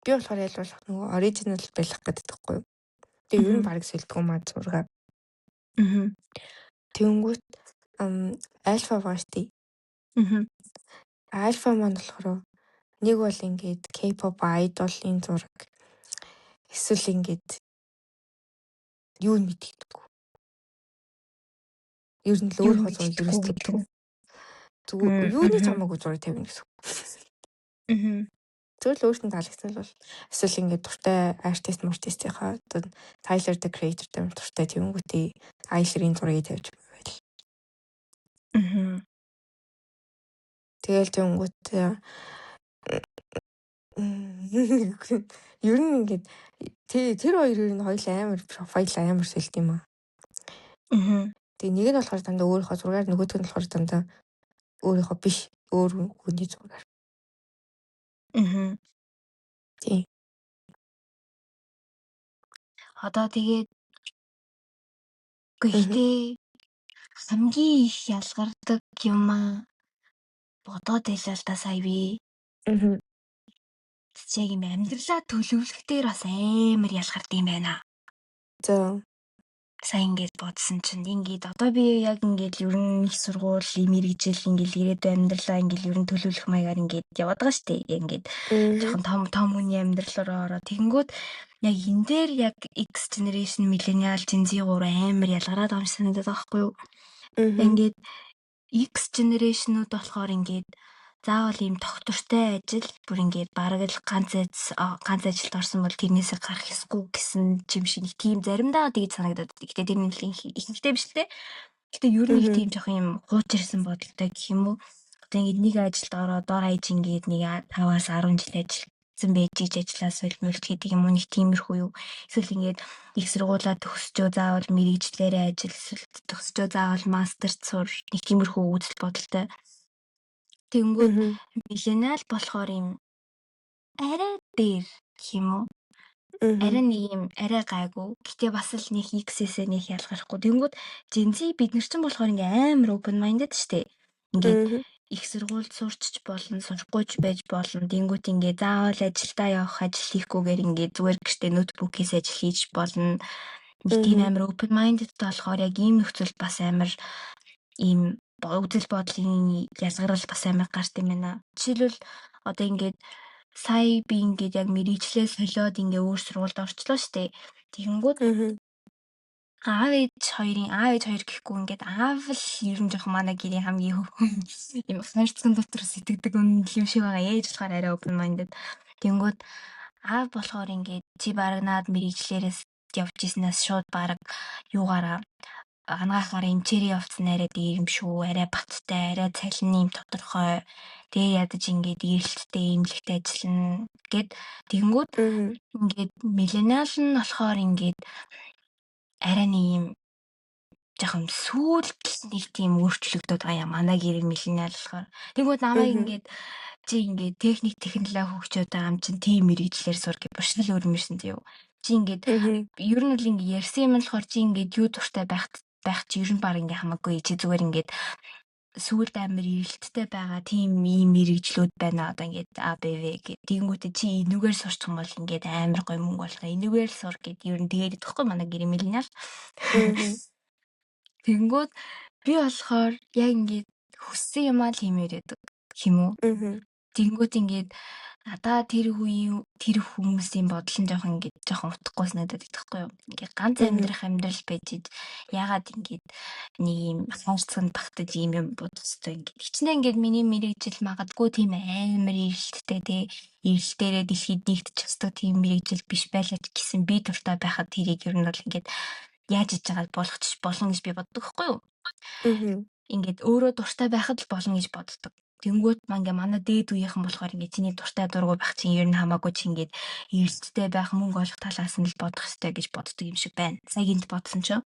би болохоор яль болох нөгөө original байх гэдэг байхгүй юу. Тэгээ ер нь бараг сэлдэг юм аа зураг. Тэнгүүт альфа байгаа штий. Альфа маань болохоор нэг бол ингээд K-pop idol-ын зураг эсвэл ингээд юу нь мэддэггүй. Ер нь л өөрийнхөө зургийг ерөөс тавьдаг. Зүгээр юуны ч хамаагүй зураг тавина гэсэн. Зүгээр л өөртөө таалагдсан бол эсвэл ингээд дуртай артист мартистийнхаа одоо Tyler the Creator дээр дуртай тэнгүүтээ Tyler-ийн зургийг тавьж байл. Тэгэл тэнгүүт ер нь ингээд тэр хоёр ер нь хоёул амар profile амар сэлт юм аа. Тэгээ нэг нь болохоор дандаа өөрийнхөө зургаар, нөгөөх нь болохоор дандаа өөрийнхөө биш, өөр хүний зургаар. Тийм. Одоо тэгээд гэхдээ хамгийн их ялгардаг юм аа бодоод байлаа л да сая би. Яг юм амьдралаа төлөвлөх дээр бас амар ялгард юм байна. За. Сая ингээд бодсон чинь ингээд одоо би яг ингээд ер нь их сургууль, мэргэжил ингээд ирээдүйн амьдралаа ингээд ер нь төлөвлөх маягаар ингээд яваад байгаа шүү дээ. Яг ингээд жоохон том том хүний амьдрал руу ороо. Тэгэнгүүт яг энэ дээр яг X generation, millennial, Gen Z гурав амар ялгараад байгаа юм шиг санагдаад байгаа байхгүй юу? Ингээд X generation-ууд болохоор ингээд заавал ийм тогтвортой ажил бүр ингээд бараг л ганц ганц ажилд орсон бол тэрнээсээ гарах ёсгүй гэсэн юм шиг нэг тийм заримдаа тэгж санагдаад. Гэхдээ тэр нь ихэнхдээ биш л дээ. Гэхдээ ер нь их тийм жоохон юм хуучирсан бодолтой гэх юм уу. Одоо ингээд нэг ажилд ороод дор хаяж ингээд нэг 5-аас 10 жил ажилласан байж иж ажиллаа солимолт гэдэг юм уу, нэг тиймэрхүү юу. Эсвэл ингээд их сургуулаа төгсчөө заавал мэргэжлээрээ ажил, эсвэл төгсчөө заавал мастерт сур, нэг тиймэрхүү үзэл бодолтой. Тэнгүүд millennial болохоор юм арай дээр гэх юм уу? Арай нэг юм арай гайгүй. Гэтэ бас л нэг X-ээсээ нэг ялгархгүй. Тэнгүүд Gen Z бид нар чинь болохоор ингээ амар open minded штэ. Ингээд их сургуульд сурчч болно, сурахгүй ч байж болно. Тэнгүүт ингээ заавал ажилдаа явах, ажил хийхгүйгээр ингээ зүгээр гэртээ ноутбукээс ажил хийж болно. Нэг тийм амар open minded болохоор яг ийм нөхцөлд бас амар ийм үзэл бодлын ялгарал бас амар гарт юм байна. Жишээлбэл, одоо ингээд сая би ингээд яг мэргэжлээ солиод ингээ өөр сургуульд орчлоо штэ. Тэгэнгүүт аав ээж хоёрын, аав ээж хоёр гэхгүй, ингээд аав л ер нь жоохон манай гэрийн хамгийн юм хайрцаган дотор сэтгэдэг юм шиг байгаа. Ээж болохоор арай open minded. Тэнгүүд аав болохоор ингээд чи бараг наад мэргэжлээрээс явж ирснээс шууд бараг юугаараа анагаахаар эмчээрээ явцсан арай дээр юм шүү. Арай баттай, арай цалин юм тодорхой. Тэгээ ядаж ингээд эрэлттэй эмнэлэгт ажиллана гэд. Тэгэнгүүт ингээд millennial нь болохоор ингээд арай нэг юм жоохон сүүлд нэг тийм өөрчлөгдөд байгаа юм. Манай гэр millennial болохоор. Тэгэнгүүт намайг ингээд чи ингээд техник технологи хөгжөөд байгаа юм чинь тийм мэргэжлээр сур гэж буршнал өрмөрсөн заяо. Чи ингээд ер нь л ингээд ярьсан юм болохоор чи ингээд юу дуртай байх чи ер нь баг ингээд хамаагүй, чи зүгээр ингээд сүүлд амар эрэлттэй байгаа тийм ийм мэргэжлүүд байна, одоо ингээд А Б В гэх. Тэгэнгүүтээ чи энүүгээр сурчих юм бол ингээд амар гоё мөнгө болно, энүүгээр л сур гэд ер нь тэгээд идэхгүй манай гэр millennial. Тэгэнгүүт би болохоор яг ингээд хүссэн юмаа л хиймээр байдаг юм уу. Тэгэнгүүт ингээд надаа тэр үеийн тэр хүмүүсийн бодол нь жоохон ингээд жоохон утгагүй санагдаад идэх юу. Ингээд ганц амьдрах амьдрал байж иж яагаад ингээд нэг юм хайрцагт багтаж ийм юм бодох хэвтэй, ингээд хичнээн ингээд миний мэргэжил магадгүй тийм амар эрэлттэй те, эрэлтээрээ дэлхийд нэгдчих ёстой тийм мэргэжил биш байлаа ч гэсэн би дуртай байхад тэрийг ер нь бол ингээд яаж хийж байгааг болгочих болно гэж би боддог байхгүй юу. Ингээд өөрөө дуртай байхад л болно гэж боддог. Тэнгүүт маа ингээ манай дээд үеийнхэн болохоор ингээ чиний дуртай дургүй байх чинь ер нь хамаагүй, чи ингээд эрэлттэй байх, мөнгө олох талаас нь л бодох хэрэгтэй гэж боддог юм шиг байна. Сая гинт бодсон чинь.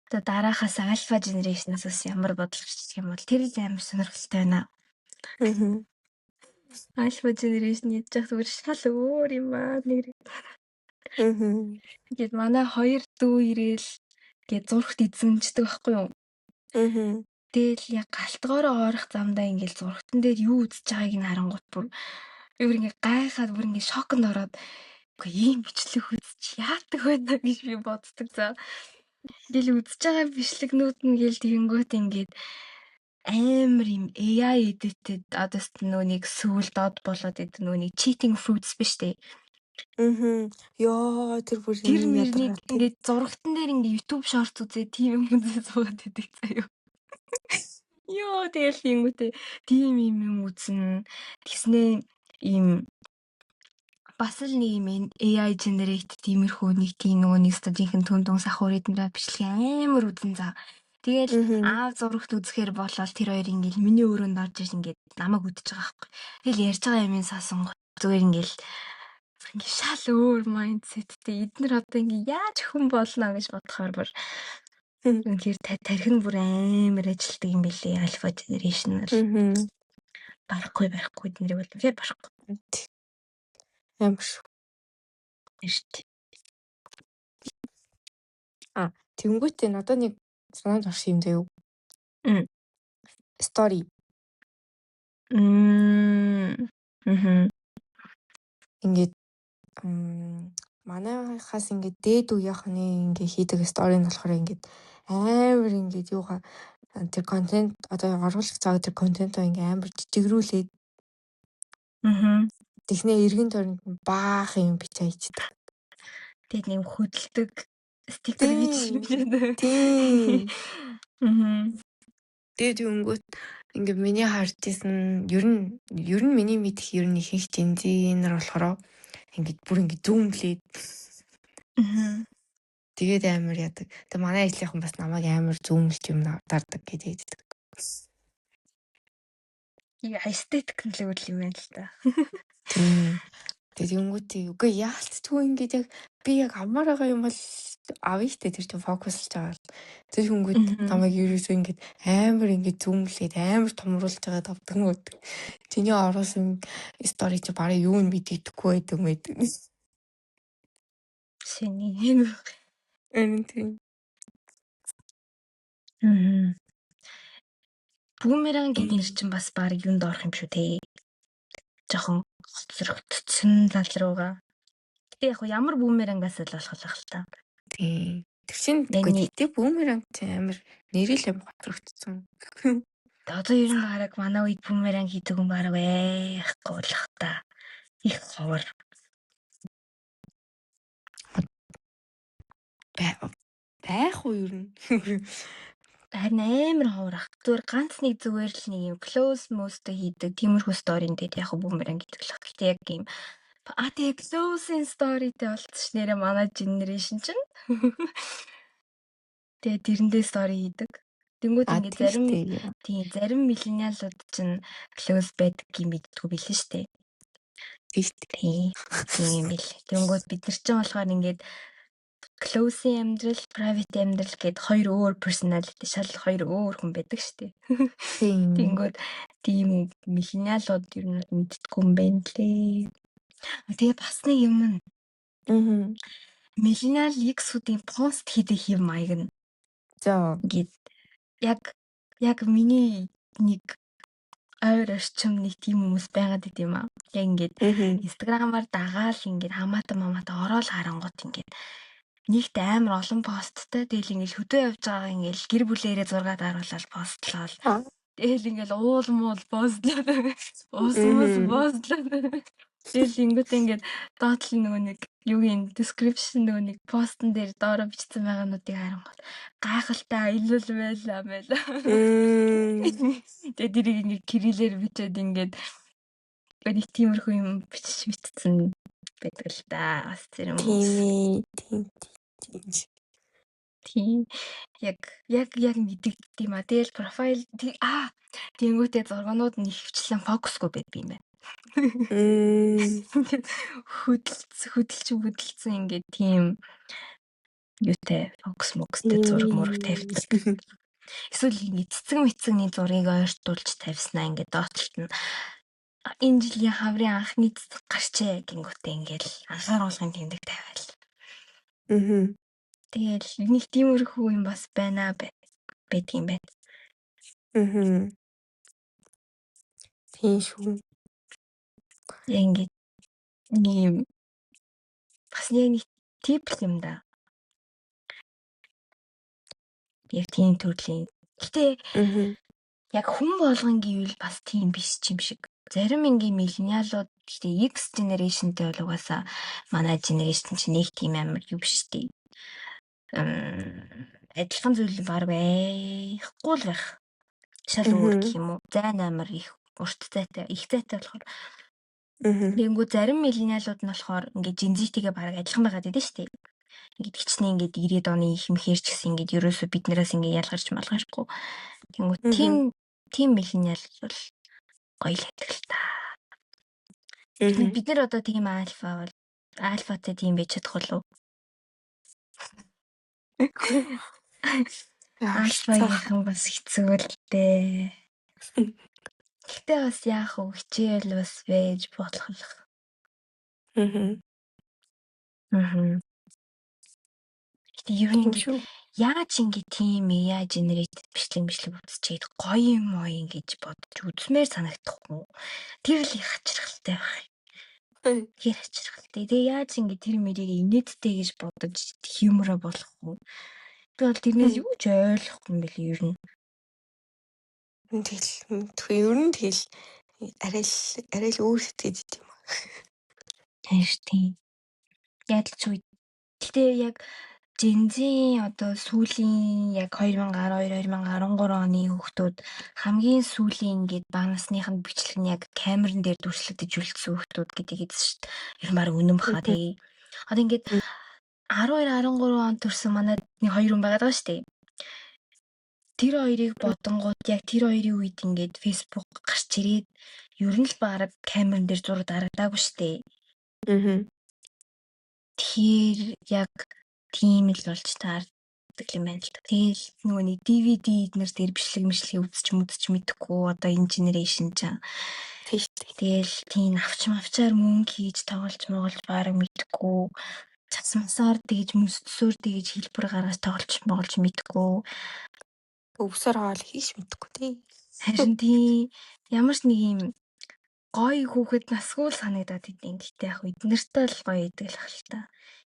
Одоо дараахаас Alpha Generation-аас бас ямар бодол гарч ирэх юм бол тэр л амар сонирхолтой байна. Alpha Generation ядж явах зүгээр шал өөр юм аа нэр. Ингээд манай хоёр дүү ирээл гээд зурагт эзэмждэг байхгүй юу? Тэгэл яг галтгоороо орох замдаа ингээл зурагтан дээр юу үзэж байгааг нь харангуут бүр бүр ингээ гайхаад, бүр ингээ шоконд ороод, үгүй ийм бичлэг үзэж яадаг вэ гэж би боддог за. Ингээл үзэж байгаа бичлэгнүүд нь гээл тэгэнгүүт ингээд амар юм AI edited, одоо нөгөө нэг сүүл дод болоод идэв, нөгөө нэг cheating fruits биш үү? Йоо, тэр бүр Тэр мэрнийг ингээд зурагтан дээр ингээд YouTube Shorts үзээ, тийм юм үзээ суугаад идэг заяа. Йоо, тэгэл тэнгүүтээ тийм юм юм үзнэ. Тэгснээ ийм бас л нэг юм AI generate тиймэрхүү нэг тийм нөгөө нэг өстө жинхэнэ түн түн сахуур эднэр бичлэг амар үзэн за. Тэгэл аав зурагт үзэхээр болол тэр хоёр ингээл миний өрөөнд орж ир ингээд намайг үдэж байгаа байхгүй. Тэгэл ярьж байгаа юмыг сонсонгууд зүгээр ингээл ингээ шал өөр mindset тэй, эднэр одоо ингээ яаж хүн болно гэж бодохоор бүр үнэхээр тархи нь бүр амар ажилтдаг юм билээ Alpha Generation бол. Барахгүй, барахгүй, эднэрийг бол үнэхээр барахгүй. Амар шүү. Шүү дээ. А, тэгэнгүүтээ надад нэг санаанд орсон юм заяа. Story. Ингээд манайхаас ингээд дээд үеийнхний ингээ хийдэг story нь болохоор ингээд амар ингээд юугаа тэр контент одоо оруулах цаа тэр контентоо ингээ амар жижигрүүлээд тэгснээ эргэн тойронд нь баахан юм бичээ хийчихдэг. Тэгээд нэг хөдөлдөг стикер гэж юм. Тийм. Тэгээд тэгэнгүүт ингээ миний харж исэн ер нь миний мэдэх ер нь ихэнх Gen Z нар болохоор ингээд бүр ингээд zoom лээд тэгээд амар яадаг. Тэгээ манай ажлынхан бас намайг амар zoom лж юм дардаг гэж хэлдэг. Яг эстетик нь л өөр юм байна л та. Тийм. Тэгээд тэгэнгүүтээ үгүй яалтчгүй ингээд яг би яг авмаар байгаа юм бол авъя штэ, тэр чинь focus лж байгаа л. Тэр хөнгүүд намайг ерөөсөө ингээд амар ингээд zoom лээд амар томруулж байгаа тавдаг мөд. Чиний оруулсан story чи барыг юу нь мэддэхгүй байдаг мэд. Шиний. Харин тийм. Бүүмеранг гэдэг нэр чинь бас баг юунд орох юм шүү те. Жохон хоцрогдсон тал руугаа. Гэтэ яг ямар бүүмерангаас л болох л та. Тийм. Тэр чинь үгүй гэтээ бүүмеранг чинь амар нэрэл юм хоцрогдсон. Одоо ер нь бараг манай үед бүүмеранг хийдэг хүн бараг байхгүй болох та. Их ховор. Байх уу ер нь? Харин амар ховор ах. Зүгээр ганц нэг зүгээр л нэг юм close most хийдэг тиймэрхүү story н дээр яг бүүмеранг гэдэг л ах. Гэтэ яг юм а тэгээ closing story-тэй болцсон ш нэрээ манай generation чинь. Тэгээ тэрэндээ story хийдэг. Тэнгүүд ингээд зарим тийм зарим millennial ууд чинь close байдаг юм мэддэггүй билээ штэ. Тийм штэ. Тийм бил. Тэнгүүд бид нар чинь болохоор ингээд close-ийн амьдрал, private амьдрал гэд хоёр өөр personality, шал хоёр өөр хүн байдаг штэ. Тийм. Тэнгүүд тийм millennial ууд ер нь мэддэггүй юм байна лээ. Тэгээ бас нэг юм нь. Мгм. Millennial X-үүдийн пост хийдэг хэв маяг нь. За. Ингээд яг миний нэг ойр орчим нэг тийм хүмүүс байгаад идэм юм аа. Яг ингээд Instagram-аар дагаал ингээд хамаатан мамаатан ороод харангуут ингээд нэгт амар олон посттай, тэгэл ингээд хөдөө явж байгаа ингээд гэр бүлээрээ зураг даруулаад постлол. Тэгэл ингээд уул муул постлоо. Ус мус постлоо. Тэгэл ингээд ингээд доотлол нөгөө нэг юугийн description нөгөө нэг постн дээр доороо бичсэн байгаануудыг харангуут гайхалтай аялал байлаа байлаа. Тэгээд тэрийг ингээд кириллээр бичээд ингээд нэг тиймэрхүү юм бичиж бичсэн байдаг л да. Бас зэрэг хүмүүс. Тийм ээ. Тийм. Тийм. Яг мэдэгддэг юм а. Тэгэл profile тэгэнгүүтээ зургнууд нь ихэвчлэн фокусгүй байдаг юм байна. Ингээд хөдөлж хөдөлсөн ингээд тийм юутай фокус мокстэй зураг мураг тавьдаг. Эсвэл ингээд цэцэг мэцэгний зургийг ойртуулж тавьснаа ингээд доотлолт нь энэ жилийн хаврын анхны цэцэг гарчээ гингүүтээ ингээд анхааруулгын тэмдэг тавиал. Тэгэл нэг тиймэрхүү юм бас байна байдаг юм байна. Тийм шүү. Яг ингээд нэг юм бас нэг тип л юм да. Яг тийм төрлийн. Гэтэ яг хүн болгон гэвэл бас тийм биш юм шиг. Зарим ингийн millennial ууд гэтээ X generation-тэй бол угаасаа манай generation чинь нэг тийм амар юу биш үү. Адилхан зүйл баг байхгүй л байх. Шал өөр гэх юм уу. Зайн амар их урт зайтай, их зайтай болохоор. Тэгэнгүүт зарим millennial ууд нь болохоор ингээд Gen Z-тэйгээ бараг адилхан байгаад байдаг шүү дээ. Ингээд хичнээн ингээд 90-ад оны их мэхэр ч гэсэн ингээд ерөөсөө биднээс ингээд ялгарч малгархгүй. Тэгэнгүүт тийм millennial бол гоё л байдаг л та. Бид нар одоо тийм альфа бол альфатай тийм байж чадах болов уу? Альфагийнхан бас хэцүү л дээ. Гэтэ бас яах вэ? Хичээл бас байж болох л. Гэтэ ер нь ингээд яаж ингээд тийм AI generated бичлэг үзчихэд гоё юм уу ингэж бодож үзмээр санагдахгүй. Тэр л их хачирхалтай байх. Тэр хачирхалтай. Тэгээ яаж ингээд тэр мэрийг инээдтэй гэж бодож humor оо болох вэ? Би бол тэрнээс юу ч ойлгохгүй юм бэлээ ер нь. Тэгэл ер нь тэгэл арай л өөр сэтгэж идэв юм. Хайш тийм. Яг л ч үе. Гэтэ яг Gen Z-ийн одоо сүүлийн яг 2012, 2013 оны хүүхдүүд хамгийн сүүлийн ингээд бага насныханд бичлэг нь яг камерын дээр дүрслэгдэж үлдсэн хүүхдүүд гэдэг эзэн шүү дээ. Ер нь бараг үнэн баха тий. Одоо ингээд 12, 13 онд төрсэн манай нэг хоёр хүн байгаад байгаа шүү дээ. Тэр хоёрыг бодонгууд яг тэр хоёрын үед ингээд Facebook гарч ирээд ер нь л бараг камерын дээр зураг дарагдаагүй шүү дээ. Тэгэхээр яг тийм л болж таардаг юм байна л да. Тэгэл нөгөө нэг DVD эднэр дээр бичлэг мишлэг үзэж мүдэж мэдэхгүй одоо энэ generation чам. Тийм шүү дээ. Тэгэл тийм авч мавчаар мөнгө хийж тоглож моголж бараг мэдэхгүй. Цасмасаар тэгж мөсдөсөөр тэгж хэлбэр гаргаж тоглож моголж мэдэхгүй. Өвсөр хоол хийш мэдэхгүй тий. Харин тийм ямар ч нэг юм гоё хүүхэд насгүй л санагдаад идэв. Гэтэ яг эднэртэй л гоё идэг л ах л та.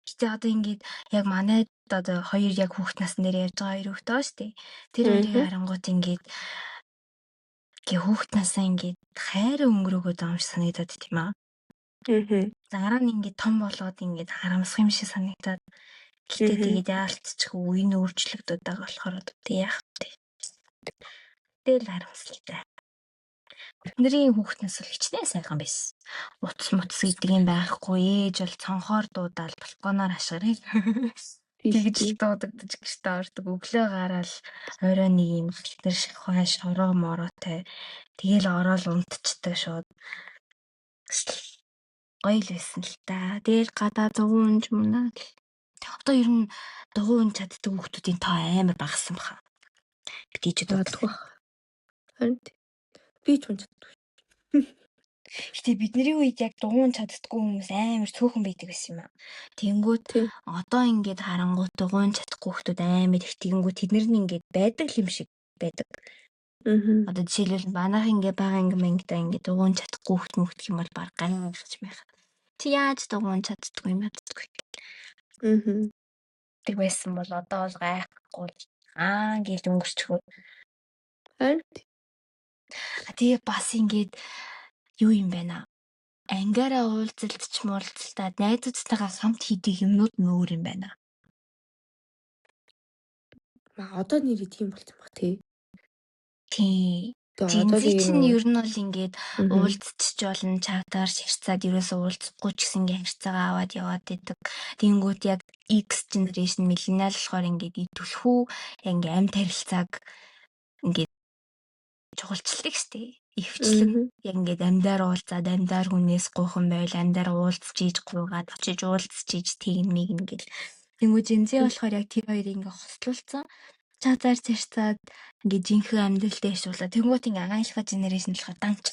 Гэтэ одоо ингээд яг манай одоо хоёр яг хүүхэд насн дээр явж байгаа хоёр хүүхэд байгаа шүү дээ. Тэр хоёрыг харангуут ингээд гэ хүүхэд насаа ингээд хайраа өнгөрөөгөөд байгаа юм шиг санагдаад тийм аа. Дараа нь ингээд том болоод ингээд харамсах юм шиг санагдаад. Гэтэ тэгээд яалтчгүй үе нь өөрчлөгдөд байгаа болохоор тэг яах вэ? Тэгэл харамсалтай. Бидний хүүхэд нас бол хичнээн сайхан байсан. Утас мутас гэдэг юм байхгүй. Ээж бол цонхоор дуудаал балконоор хашгирал. Тэгж л дуудагдаж гэртээ ордог. Өглөө гараал орой нэг юм гэлтэр шахваа шороо мороотой. Тэгэл ороод унтчихдаг шууд. Гоё л байсан л та. Тэгэл гадаа 100 унж мунаа. Одоо ер нь дугуй унж чаддаг хүүхдүүдийн тоо амар багассан баха. Бид ээжүүд Магадгүй. Харин би ч унж чаддаггүй. Гэтэ бидний үед яг дугуйн чаддаггүй хүмүүс амар цөөхөн байдаг байсан юм аа. Тэнгүүт одоо ингээд харангуут дугуйн чадахгүй хүмүүс амар их, тэгэнгүүт тэд нар нь ингээд байдаг юм шиг байдаг. Одоо жишээлбэл манайх ингээ бага анги мангидаа ингээ дугуйн чадахгүй хүмүүс мөхдөх юм бол баг гайхаж байх. Чи яаж дугуйн чаддаггүй юм яддаггүй. Тэг байсан бол одоо бол гайхгүй аа гэж өнгөрчихөө. Харин Тэгээ бас ингээд юу юм бэ наа? Ангиараа уулзалтч муулзалтаад найзуудтайгаа хамт хийдэг юмнууд нь өөр юм байна. Маа одоо нэрээ тийм болсон баг тий. Тий. Тэгээ одоо Gen Z тэгээ чинь нөгөө ер нь бол ингээд уулзчих болно, чатаар ширцаад ерөөсөө уулзахгүй ч гэсэн ингээд харьцаагаа аваад яваад идэг. Тэнгүүт яг X generation, millennial болохоор ингээд идэвхүү яг ингээд амьд харилцааг ингээд чухалчилдаг штэ. Ихэвчлэн яг ингээд амьдаар уулзаад, амьдаар хүнээс гуйхан байвал амьдаар уулзч ийж гуйгаад очиж уулзч ийж тэгнэ мэгнэ гэл. Тэнгүү Gen Z болохоор яг тэр хоёрыг ингээд хослуулсан. Чатаар царцаад ингээд жинхэнэ амьдралтай ашиглаа. Тэнгүүт ингээд alpha generation болохоор данч.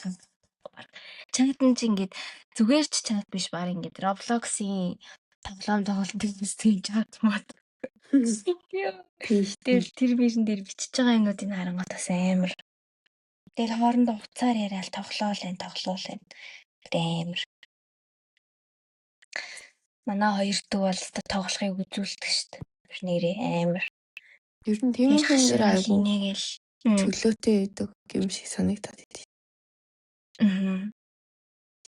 Чат нь чи ингээд зүгээр ч чат биш, баг ингээд Roblox-ийн тоглоом тоглодог тийм чат мат. Тийм шүү. Тэгэл тэр бишэн дээр бичиж байгаа юмнуудыг харангуут бас амар. Тэгэл хоорондоо утсаар яриад тоглоол энэ тоглоол энэ. Тэр амар. Манай хоёр дүү бол өстой тоглохыг үзүүлдэг шүү дээ. Тэр нэрээ амар. Ер нь тиймэрхүү юм дээр айгүй инээгээл чөлөөтэй байдаг юм шиг санагдаад идэв.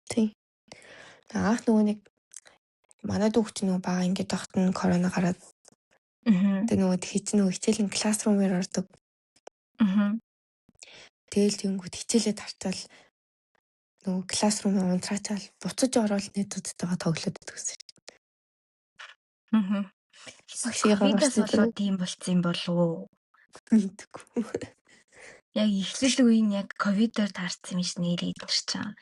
Тийм. Анх нөгөө нэг манай дүү чинь нөгөө бага ингээд байхад нь корона гараад тэгээ нөгөө тэгэхий чинь нөгөө хичээлийн classroom-ээр ордог. Тэгээл тэгэнгүүт хичээлээ тарчаал нөгөө classroom-ыг унтраачаал буцаж ороод найзуудтайгаа тоглоод иддэг гэсэн чинь. Багшийнхаа Ковидос гарсан болоод тийм болцсон юм болов уу? Мэдэхгүй. Яг эхлэл үе нь яг ковидоор таарсан юм шиг нэрээ эднэр чинь.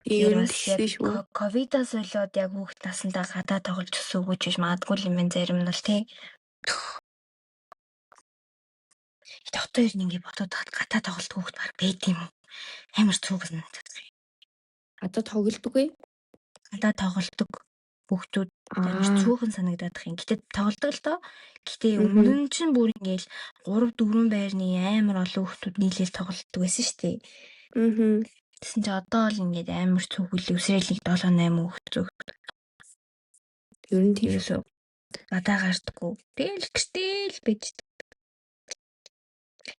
Ер Тэгэхээр нь бас яг тэгсэн шүү. Ковидос болоод яг хүүхд насандаа гадаа тоглож өсөөгүй ч биш магадгүй юм байна зарим нь бол тий. Гэтэ одоо ер нь ингэ бодоод тахад гадаа тоглолт хүүхд баг байд юм уу? Амар цуг санагдаад байна. Одоо тоглодоггүй? Гадаа тоглолдог хүүхдүүд амар цөөхөн санагдаад их юм. Гэтэ тоглодог л доо. Гэтэ өмнө нь чинь бүр ингээл 3 4 байрны амар олон хүүхдүүд нийлээл тоглолдог байсан шүү дээ. Тэгсэн чи одоо л ингээд амар цөөхөл өсрээлийг 7 8 хүүхд зөөхд. Ер нь тийм. Ерөөсөө гадаа гардаггүй. Тэгэл гэртээ л байж.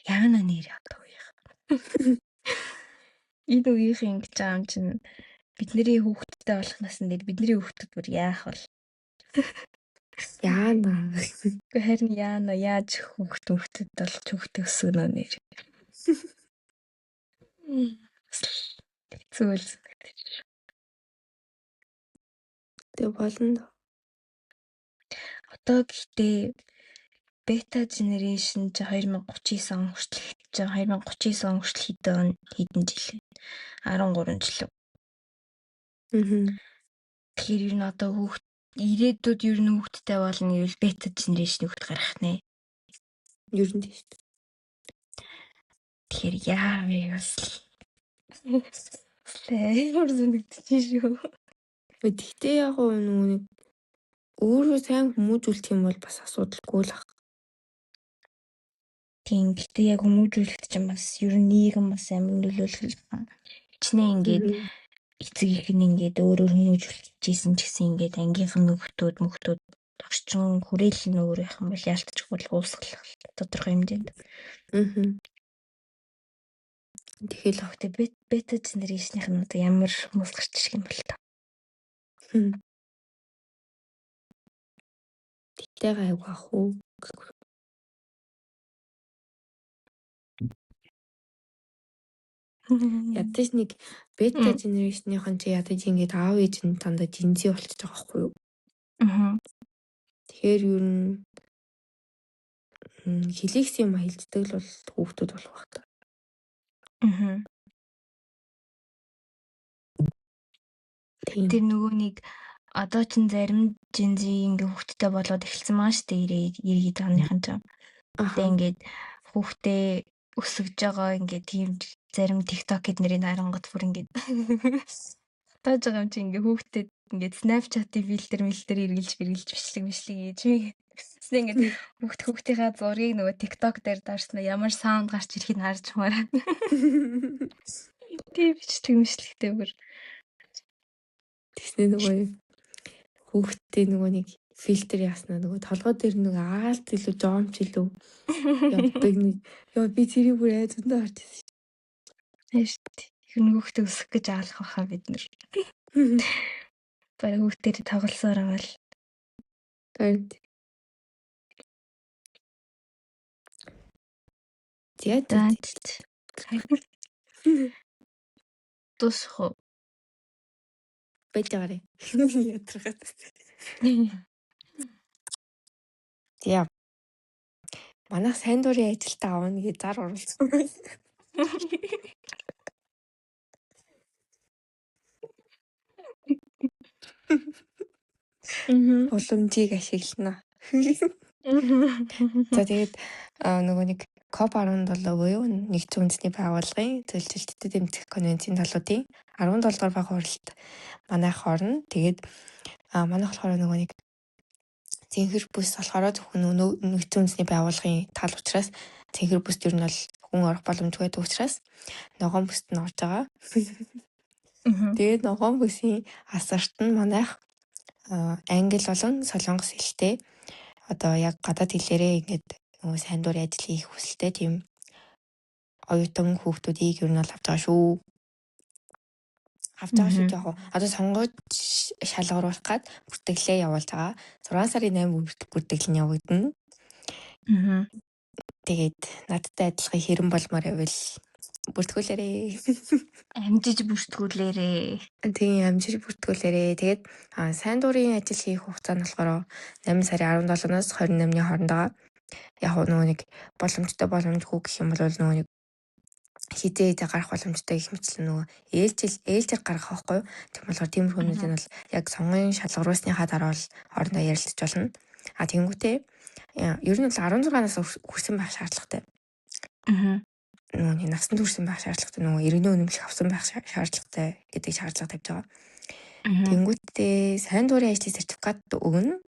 Яана нэр одоо үеийнх. Энэ үеийнх ингэж байгаа юм чинь бидний хүүхэдтэй болох насн дээр бидний хүүхдүүд бүр яах вэ? Яана. Гэхдээ харин яана яаж хүүхд хүүхдэд болж хүүхдээ өсгөнө нэр. Хэцүү л санагдаж. Тэг болно. Одоо гэхдээ beta generation чи 2039 он хүртэл чи 2039 он хүртэл хэдэн хэдэн жил вэ? 13 жил үү? Тэгэхээр ер нь одоо хүүхд ирээдүйд ер нь хүүхэдтэй болно гэвэл beta generation хүүхд гарах нэ. Ер нь тийм шүү дээ. Тэгэхээр яа вэ бас амар санагдчих шүү. Гэхдээ яг нөгөө нэг өөрөө сайн хүмүүжүүлэх юм бол бас асуудалгүй л ах. Тийм. Гэтэ яг хүмүүжүүлэхэд чинь бас ер нь нийгэм бас амар нөлөөлөх л байна. Хичнээн ингээд эцэг эх нь ингээд өөрөөр хүмүүжүүлчихсэн ч гэсэн ингээд ангийнх нь нөхдөд мөхдөд орчин хүрээлэл нь өөр байх юм бол яалтчгүй л уусгалах тодорхой хэмжээнд. Тэгэхээр Гэхдээ beta generation-ийнх нь одоо ямар хүмүүс гарч ирэх юм бол та. Тэгтэй гайгүй ах уу. Ядаж нэг beta generation-ийнхэн чи ядаж ингээд аав ээж нь дандаа Gen Z болчихж байгаа байхгүй юу? Тэгэхээр ер нь хэлийгсэн юм хэлждэг л бол хүүхдүүд болох байх та. Тийм. Тэр нөгөө нэг одоо чин зарим Gen Z ингээ хүүхэдтэй болоод эхэлсэн маа шүү дээ 90 90 оныхан ч. Тэгээ ингээд хүүхдээ Өсөж байгаа ингээд тийм зарим TikTok эднэрийн харангуут бүр ингээд тааж байгаа юм чи ингээд хүүхдэд ингээд Snapchat-ийн фильтр мэлтер эргэлж бэргэлж бичлэг бичлэг хийж тэгсэн ингээд хүүхдийнхаа зургийг нөгөө TikTok дээр дарснаа ямар sound гарч ирэхийг харж мараа. Тийм бичлэг мишлэгтэй бүр. Тэгснэ нөгөө хүүхдтэй нөгөө нэг фильтр яснаа нөгөө толгой дээр нөгөө аалт илүү жоомч илүү явдаг нэг. Йоо, би тэрийг бүр ай зөндөө харж байсан. Тийм шүү дээ. Тэр хүүхдээ өсөх гэж аалах байхаа бид нар. Бараг хүүхдээр тоглосоор байгаа л. Харин. За. Дуусах уу? Байж байгаарэ. Ядаргаад. За. Манайх сайн дурын ажилтаа авна гэж зар оруулсан байна. Уламжийг ашиглана. За, тэгээд нөгөө нэг COP17 буюу Нэгдсэн Үндэсний Байгууллагын Зөрчилөлтөд дэмжих конвенцийн талуудын 17 дугаар бага хурлд манайх орно. Тэгээд манайх болохоор нөгөө нэг цэнхэр бүс болохоор зөвхөн Нэгдсэн Үндэсний Байгууллагын тал учраас цэнхэр бүст ер нь бол хүн орох боломжгүй байдаг учраас ногоон бүст нь орж байгаа. Тэгээд ногоон бүсийн асарт нь манайх англи болон солонгос хэлтэй одоо яг гадаад хэлээрээ ингээд нөгөө сайн дурын ажил хийх хүсэлтэй тийм оюутан хүүхдүүдийг ер нь бол авч байгаа шүү. Авч байгаа шүү яг одоо сонгож шалгаруулах гад бүртгэлээ явуулж байгаа. 6 сарын 8 бүртгэл нь явагдана. Тэгээд надтай адилхан хэрэн болмоор байвал бүртгүүлээрэй. Амжиж бүртгүүлээрэй. Тийм, амжиж бүртгүүлээрэй. Тэгээд сайн дурын ажил хийх хугацаа нь болохоор 8 сарын 17-наас 28-ны хооронд байгаа. Яг нөгөө нэг боломжтой боломжгүй гэх юм бол нөгөө нэг хизээ хизээ гарах боломжтой гэх мэтлэн нөгөө ээлжээр гаргах байхгүй юу? Тийм болохоор тиймэрхүү юмнуудыг нь бол яг сонгон шалгаруулсныхаа дараа бол хоорондоо ярилцаж болно. А тэгэнгүүтээ ер нь бол 16-наас хүрсэн байх шаардлагатай. Нөгөө нэг насанд хүрсэн байх шаардлагатай, нөгөө иргэний үнэмлэх авсан байх шаардлагатай гэдэг шаардлага тавьж байгаа. Тэнгүүтээ сайн дурын ажлын сертификат өгнө.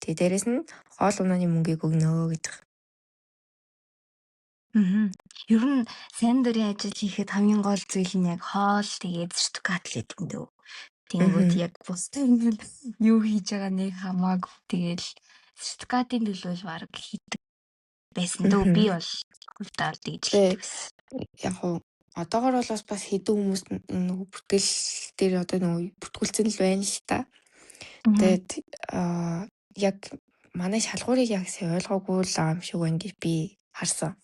Тэгээ дээрэс нь хоол унааны мөнгийг өгнө гэж байгаа. Ер нь сайн дурын ажил хийхэд хамгийн гол зүйл нь яг хоол, тэгээд сертификат л гэдэг юм дөө. Тэнгүүд яг бусдын нь юу хийж байгаа нэг хамаагүй, тэгэл сертификатын төлөө л бараг хийдэг байсан дөө. Би бол хувьдаа л тэгж хийдэг байсан. Яг уу одоогор бол бас хэдэн хүмүүс нөгөө бүртгэл дээр одоо нөгөө бүртгүүлсэн л байна л та. Тэгээд яг манай шалгуурыг яг сайн ойлгоогүй л байгаа юм шиг байна гэж би харсан.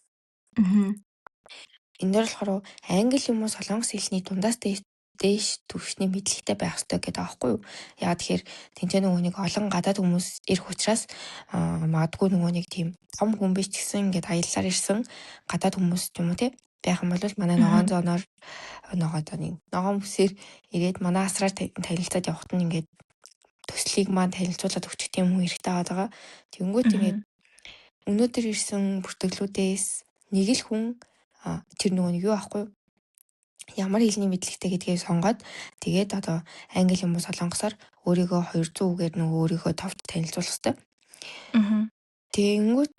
Энэ дээр болохоор англи юм уу солонгос хэлний дундаас дээш түвшний мэдлэгтэй байх ёстой гэдэг байгаа байхгүй юу? Яагаад тэгэхээр тэнцээ нөгөө нэг олон гадаад хүмүүс ирэх учраас магадгүй нөгөө нэг тийм том хүн биш ч гэсэн ингээд аяллаар ирсэн гадаад хүмүүс ч юм уу те байх юм бол манай ногоон зооноор ногоон зооны ногоон бүсээр ирээд манай асраар танилцаад явхад нь ингээд төслийг маань танилцуулаад өгчих тийм хүн хэрэгтэй байгаа. Тэнгүүт ингээд өнөөдөр ирсэн бүртгэлүүдээс нэг л хүн тэр нөгөө нэг юу аахгүй юу? Ямар хэлний мэдлэгтэй гэдгийг сонгоод тэгээд одоо англи юм уу солонгосоор өөрийгөө 200 үгээр нөгөө өөрийгөө товч танилцуулах хэрэгтэй. Тэнгүүт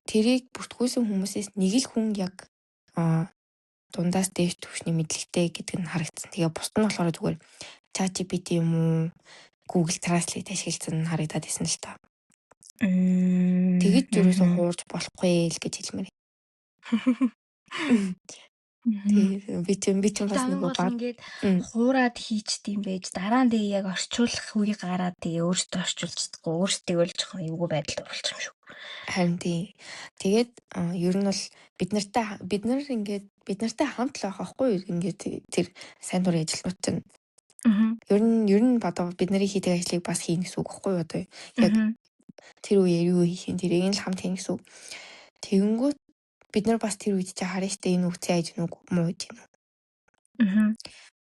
тэрийг бүртгүүлсэн хүмүүсээс нэг л хүн яг дундаас дээш түвшний мэдлэгтэй гэдэг нь харагдсан. Тэгээ бусд нь болохоор зүгээр ChatGPT юм уу Google Translate ашигласан нь харагдаад исэн л та. Тэгэж юусоо хуурж болохгүй л гэж хэлмээр. Тэгээ би ч бас нөгөө баг ингээд хуураад хийчт юм байж дараа нь тэгээ яг орчуулах үе гараад тэгээ өөртөө орчуулж чадахгүй өөртөө л жоохон эвгүй байдалд оруулчих юм шүү. Харин тий. Тэгээд ер нь бол бид нартай бид нар ингээд бид нартай хамт л байх байхгүй юу? Ингээд тэр сайн дурын ажилтнууд чинь. Ер нь одоо бид нарын хийдэг ажлыг бас хийнэ гэсэн үг байхгүй юу одоо? Яг тэр үеэр юу хийх юм тэрийг нь л хамт хийнэ гэсэн үг. Тэгэнгүүт бид нар бас тэр үед чи харна штэ энэ үгцэн аж нүг муу гэж юм.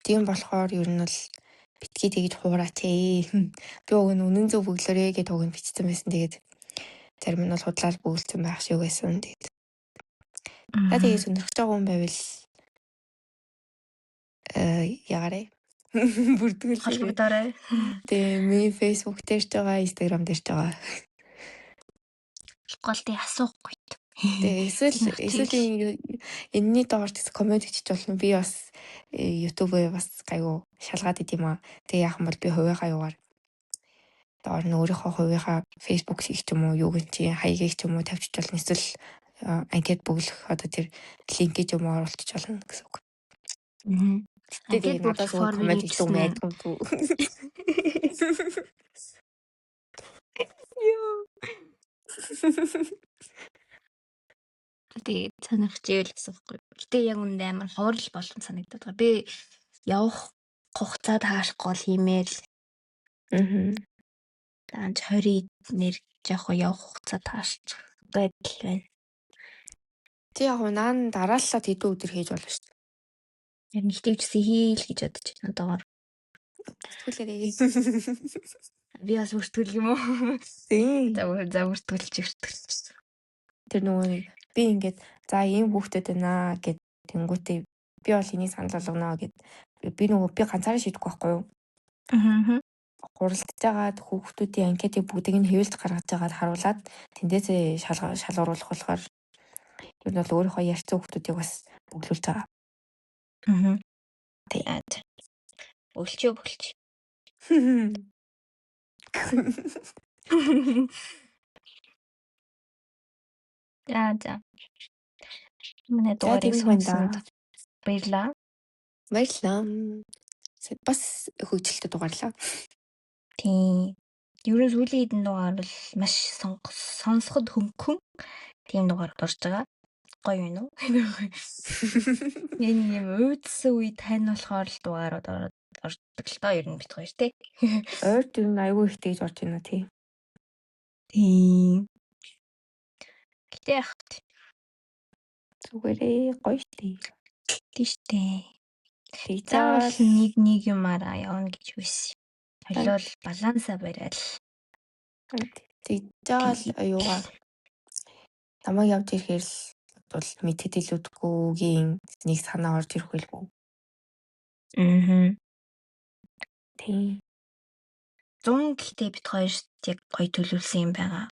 Тийм болохоор ер нь бол битгий тэгж хуураач ээ. Би уг нь үнэн зөв бөглөөрэй гэд уг нь бичсэн байсан. Тэгээд зарим нь бол худлаар бөглөсөн байх шиг байсан. Тэгээд Та тэгээ сонирхож байгаа хүн байвал ягаарай. Бүртгүүлээрэй. Холбогдоорой. Тэгээ миний Facebook дээр ч байгаа, Instagram дээр ч байгаа. Голдын асуухгүй. Тэгээ эсвэл энэний доор ч гэсэн коммент бичиж болно. Би бас YouTube-ээ бас гайгүй шалгаад идэм аа. Тэгээ яах юм бол би хувийнхаа юугаар доор нь өөрийнхөө хувийнхаа Facebook шиг ч юм уу, юуг нь чи хаягийг ч юм уу тавьчих болно. Эсвэл анкет бөглөх одоо тэр линкийг ч юм уу оруулчих болно гэсэн үг. Тэгээ надаас өөр коммент хийх юм айдгүй. Йоо. Тэгээд сонирхож ивэл асуухгүй. Гэтэ яг үүндээ амар ховор л болгон санагдаад байгаа. Би явах хугацаа таарахгүй л хиймээр л. Даанч 20 нэр жоох явах хугацаа таарч байдал байна. Тий яг наан дарааллаад хэдэн өдөр хийж болно шүү дээ. Яг нэг тэгжсэн хийл гэж бодож байна одоогор. Бүртгүүлээрэй. Би бас бүртгэл юм уу? Тийм. За бүртгүүлч. Тэр нөгөө нэг би ингээд за ийм хүүхдүүд байна гэд тэнгуүтээ би бол энийг санал болгоно гэд би нөгөө би ганцаараа шийдэхгүй байхгүй юу? Хуралдаж байгаа хүүхдүүдийн анкетыг бүгдийг нь хэвлж гаргаж байгаад харуулад тэндээсээ шалгаруулах болохоор ер нь бол өөрийнхөө ярьсан хүүхдүүдийг бас бөглүүлж байгаа. Тэгээд бөглөч. За. Манай дугаарыг сонсонд баярлалаа. Баярлалаа. Бас хөгжилтэй дугаарлаа. Тийм. Ер нь сүүлийн хэдэн дугаар бол маш сонсоход хөнгөн тийм дугаар орж байгаа. Гоё юм уу? Энэ юм уйдсан үе тань болохоор л дугаарууд ордог л доо ер нь бит хоёр тий. Ойр ер нь айгүй их тэгж орж байна тий. Тийм. Гэтэ яах вэ? Зүгээрээ гоё штэ. Тийм штэ. Заавал нэг юмараа явна гэж биш. Холиол балансаа бариад. Тэгж байгаа л юугаа намайг явж ирэхээр л бол мэдхэд илүүдгүйгийн нэг санаа орж ирэх байлгүй. Тийм. 100 гэхдээ бит хоёрт яг гоё төлөвлөсөн юм байгаа.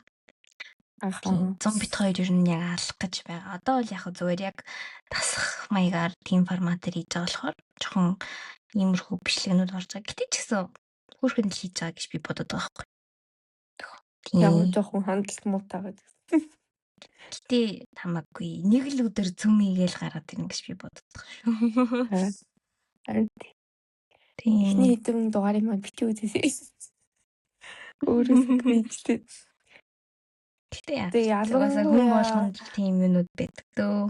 Ахаа. 100 бит хоёр ер нь яг алах гэж байгаа. Одоо бол яг зүгээр яг дасах маягаар тийм форматаар хийж байгаа болохоор жоохон иймэрхүү бичлэгнүүд орж байгаа. Гэтэ ч гэсэн хөөрхөн л хийж байгаа гэж би бодод байгаа байхгүй. Яг жоохон хандлт муутай гэдэг. Гэтэ хамаагүй. Нэг л өдөр цөм хийгээл гараад ирнэ гэж би бодод байгаа шүү. Харин тийм. Эхний хэдэн дугаарыг маань бити үзээсэй. Өөрөөсөө хийжлээ. Гэтэ яа. Угаасаа хүн болгонд тийм юмнууд байдаг дөө.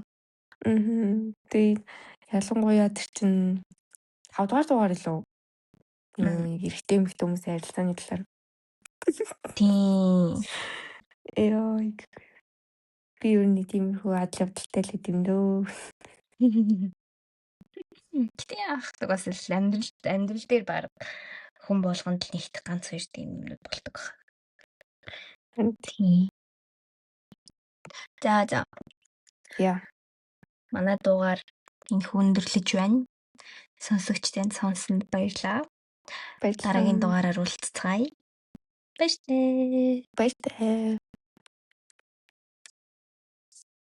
Тэгээ ялангуяа тэр чинь 5 дугаар дугаар илүү нэг эрэгтэй эмэгтэй хүмүүсийн харилцааны талаар. Тийм. Йоо. Би ер нь тиймэрхүү адал явдалтай л гэдэм дөө. Гэтэ яах вэ? Угаасаа л амьдрал дээр баг хүн болгонд л нэгт ганц хоёр тийм юмнууд болдог байх. Тийм. За. Яа. Манай дугаар инх өндөрлөж байна. Сонсогч танд сонссонд баярлалаа. Баярлалаа. Дараагийн дугаараар уулзцгаая. Баяртай. Баяртай.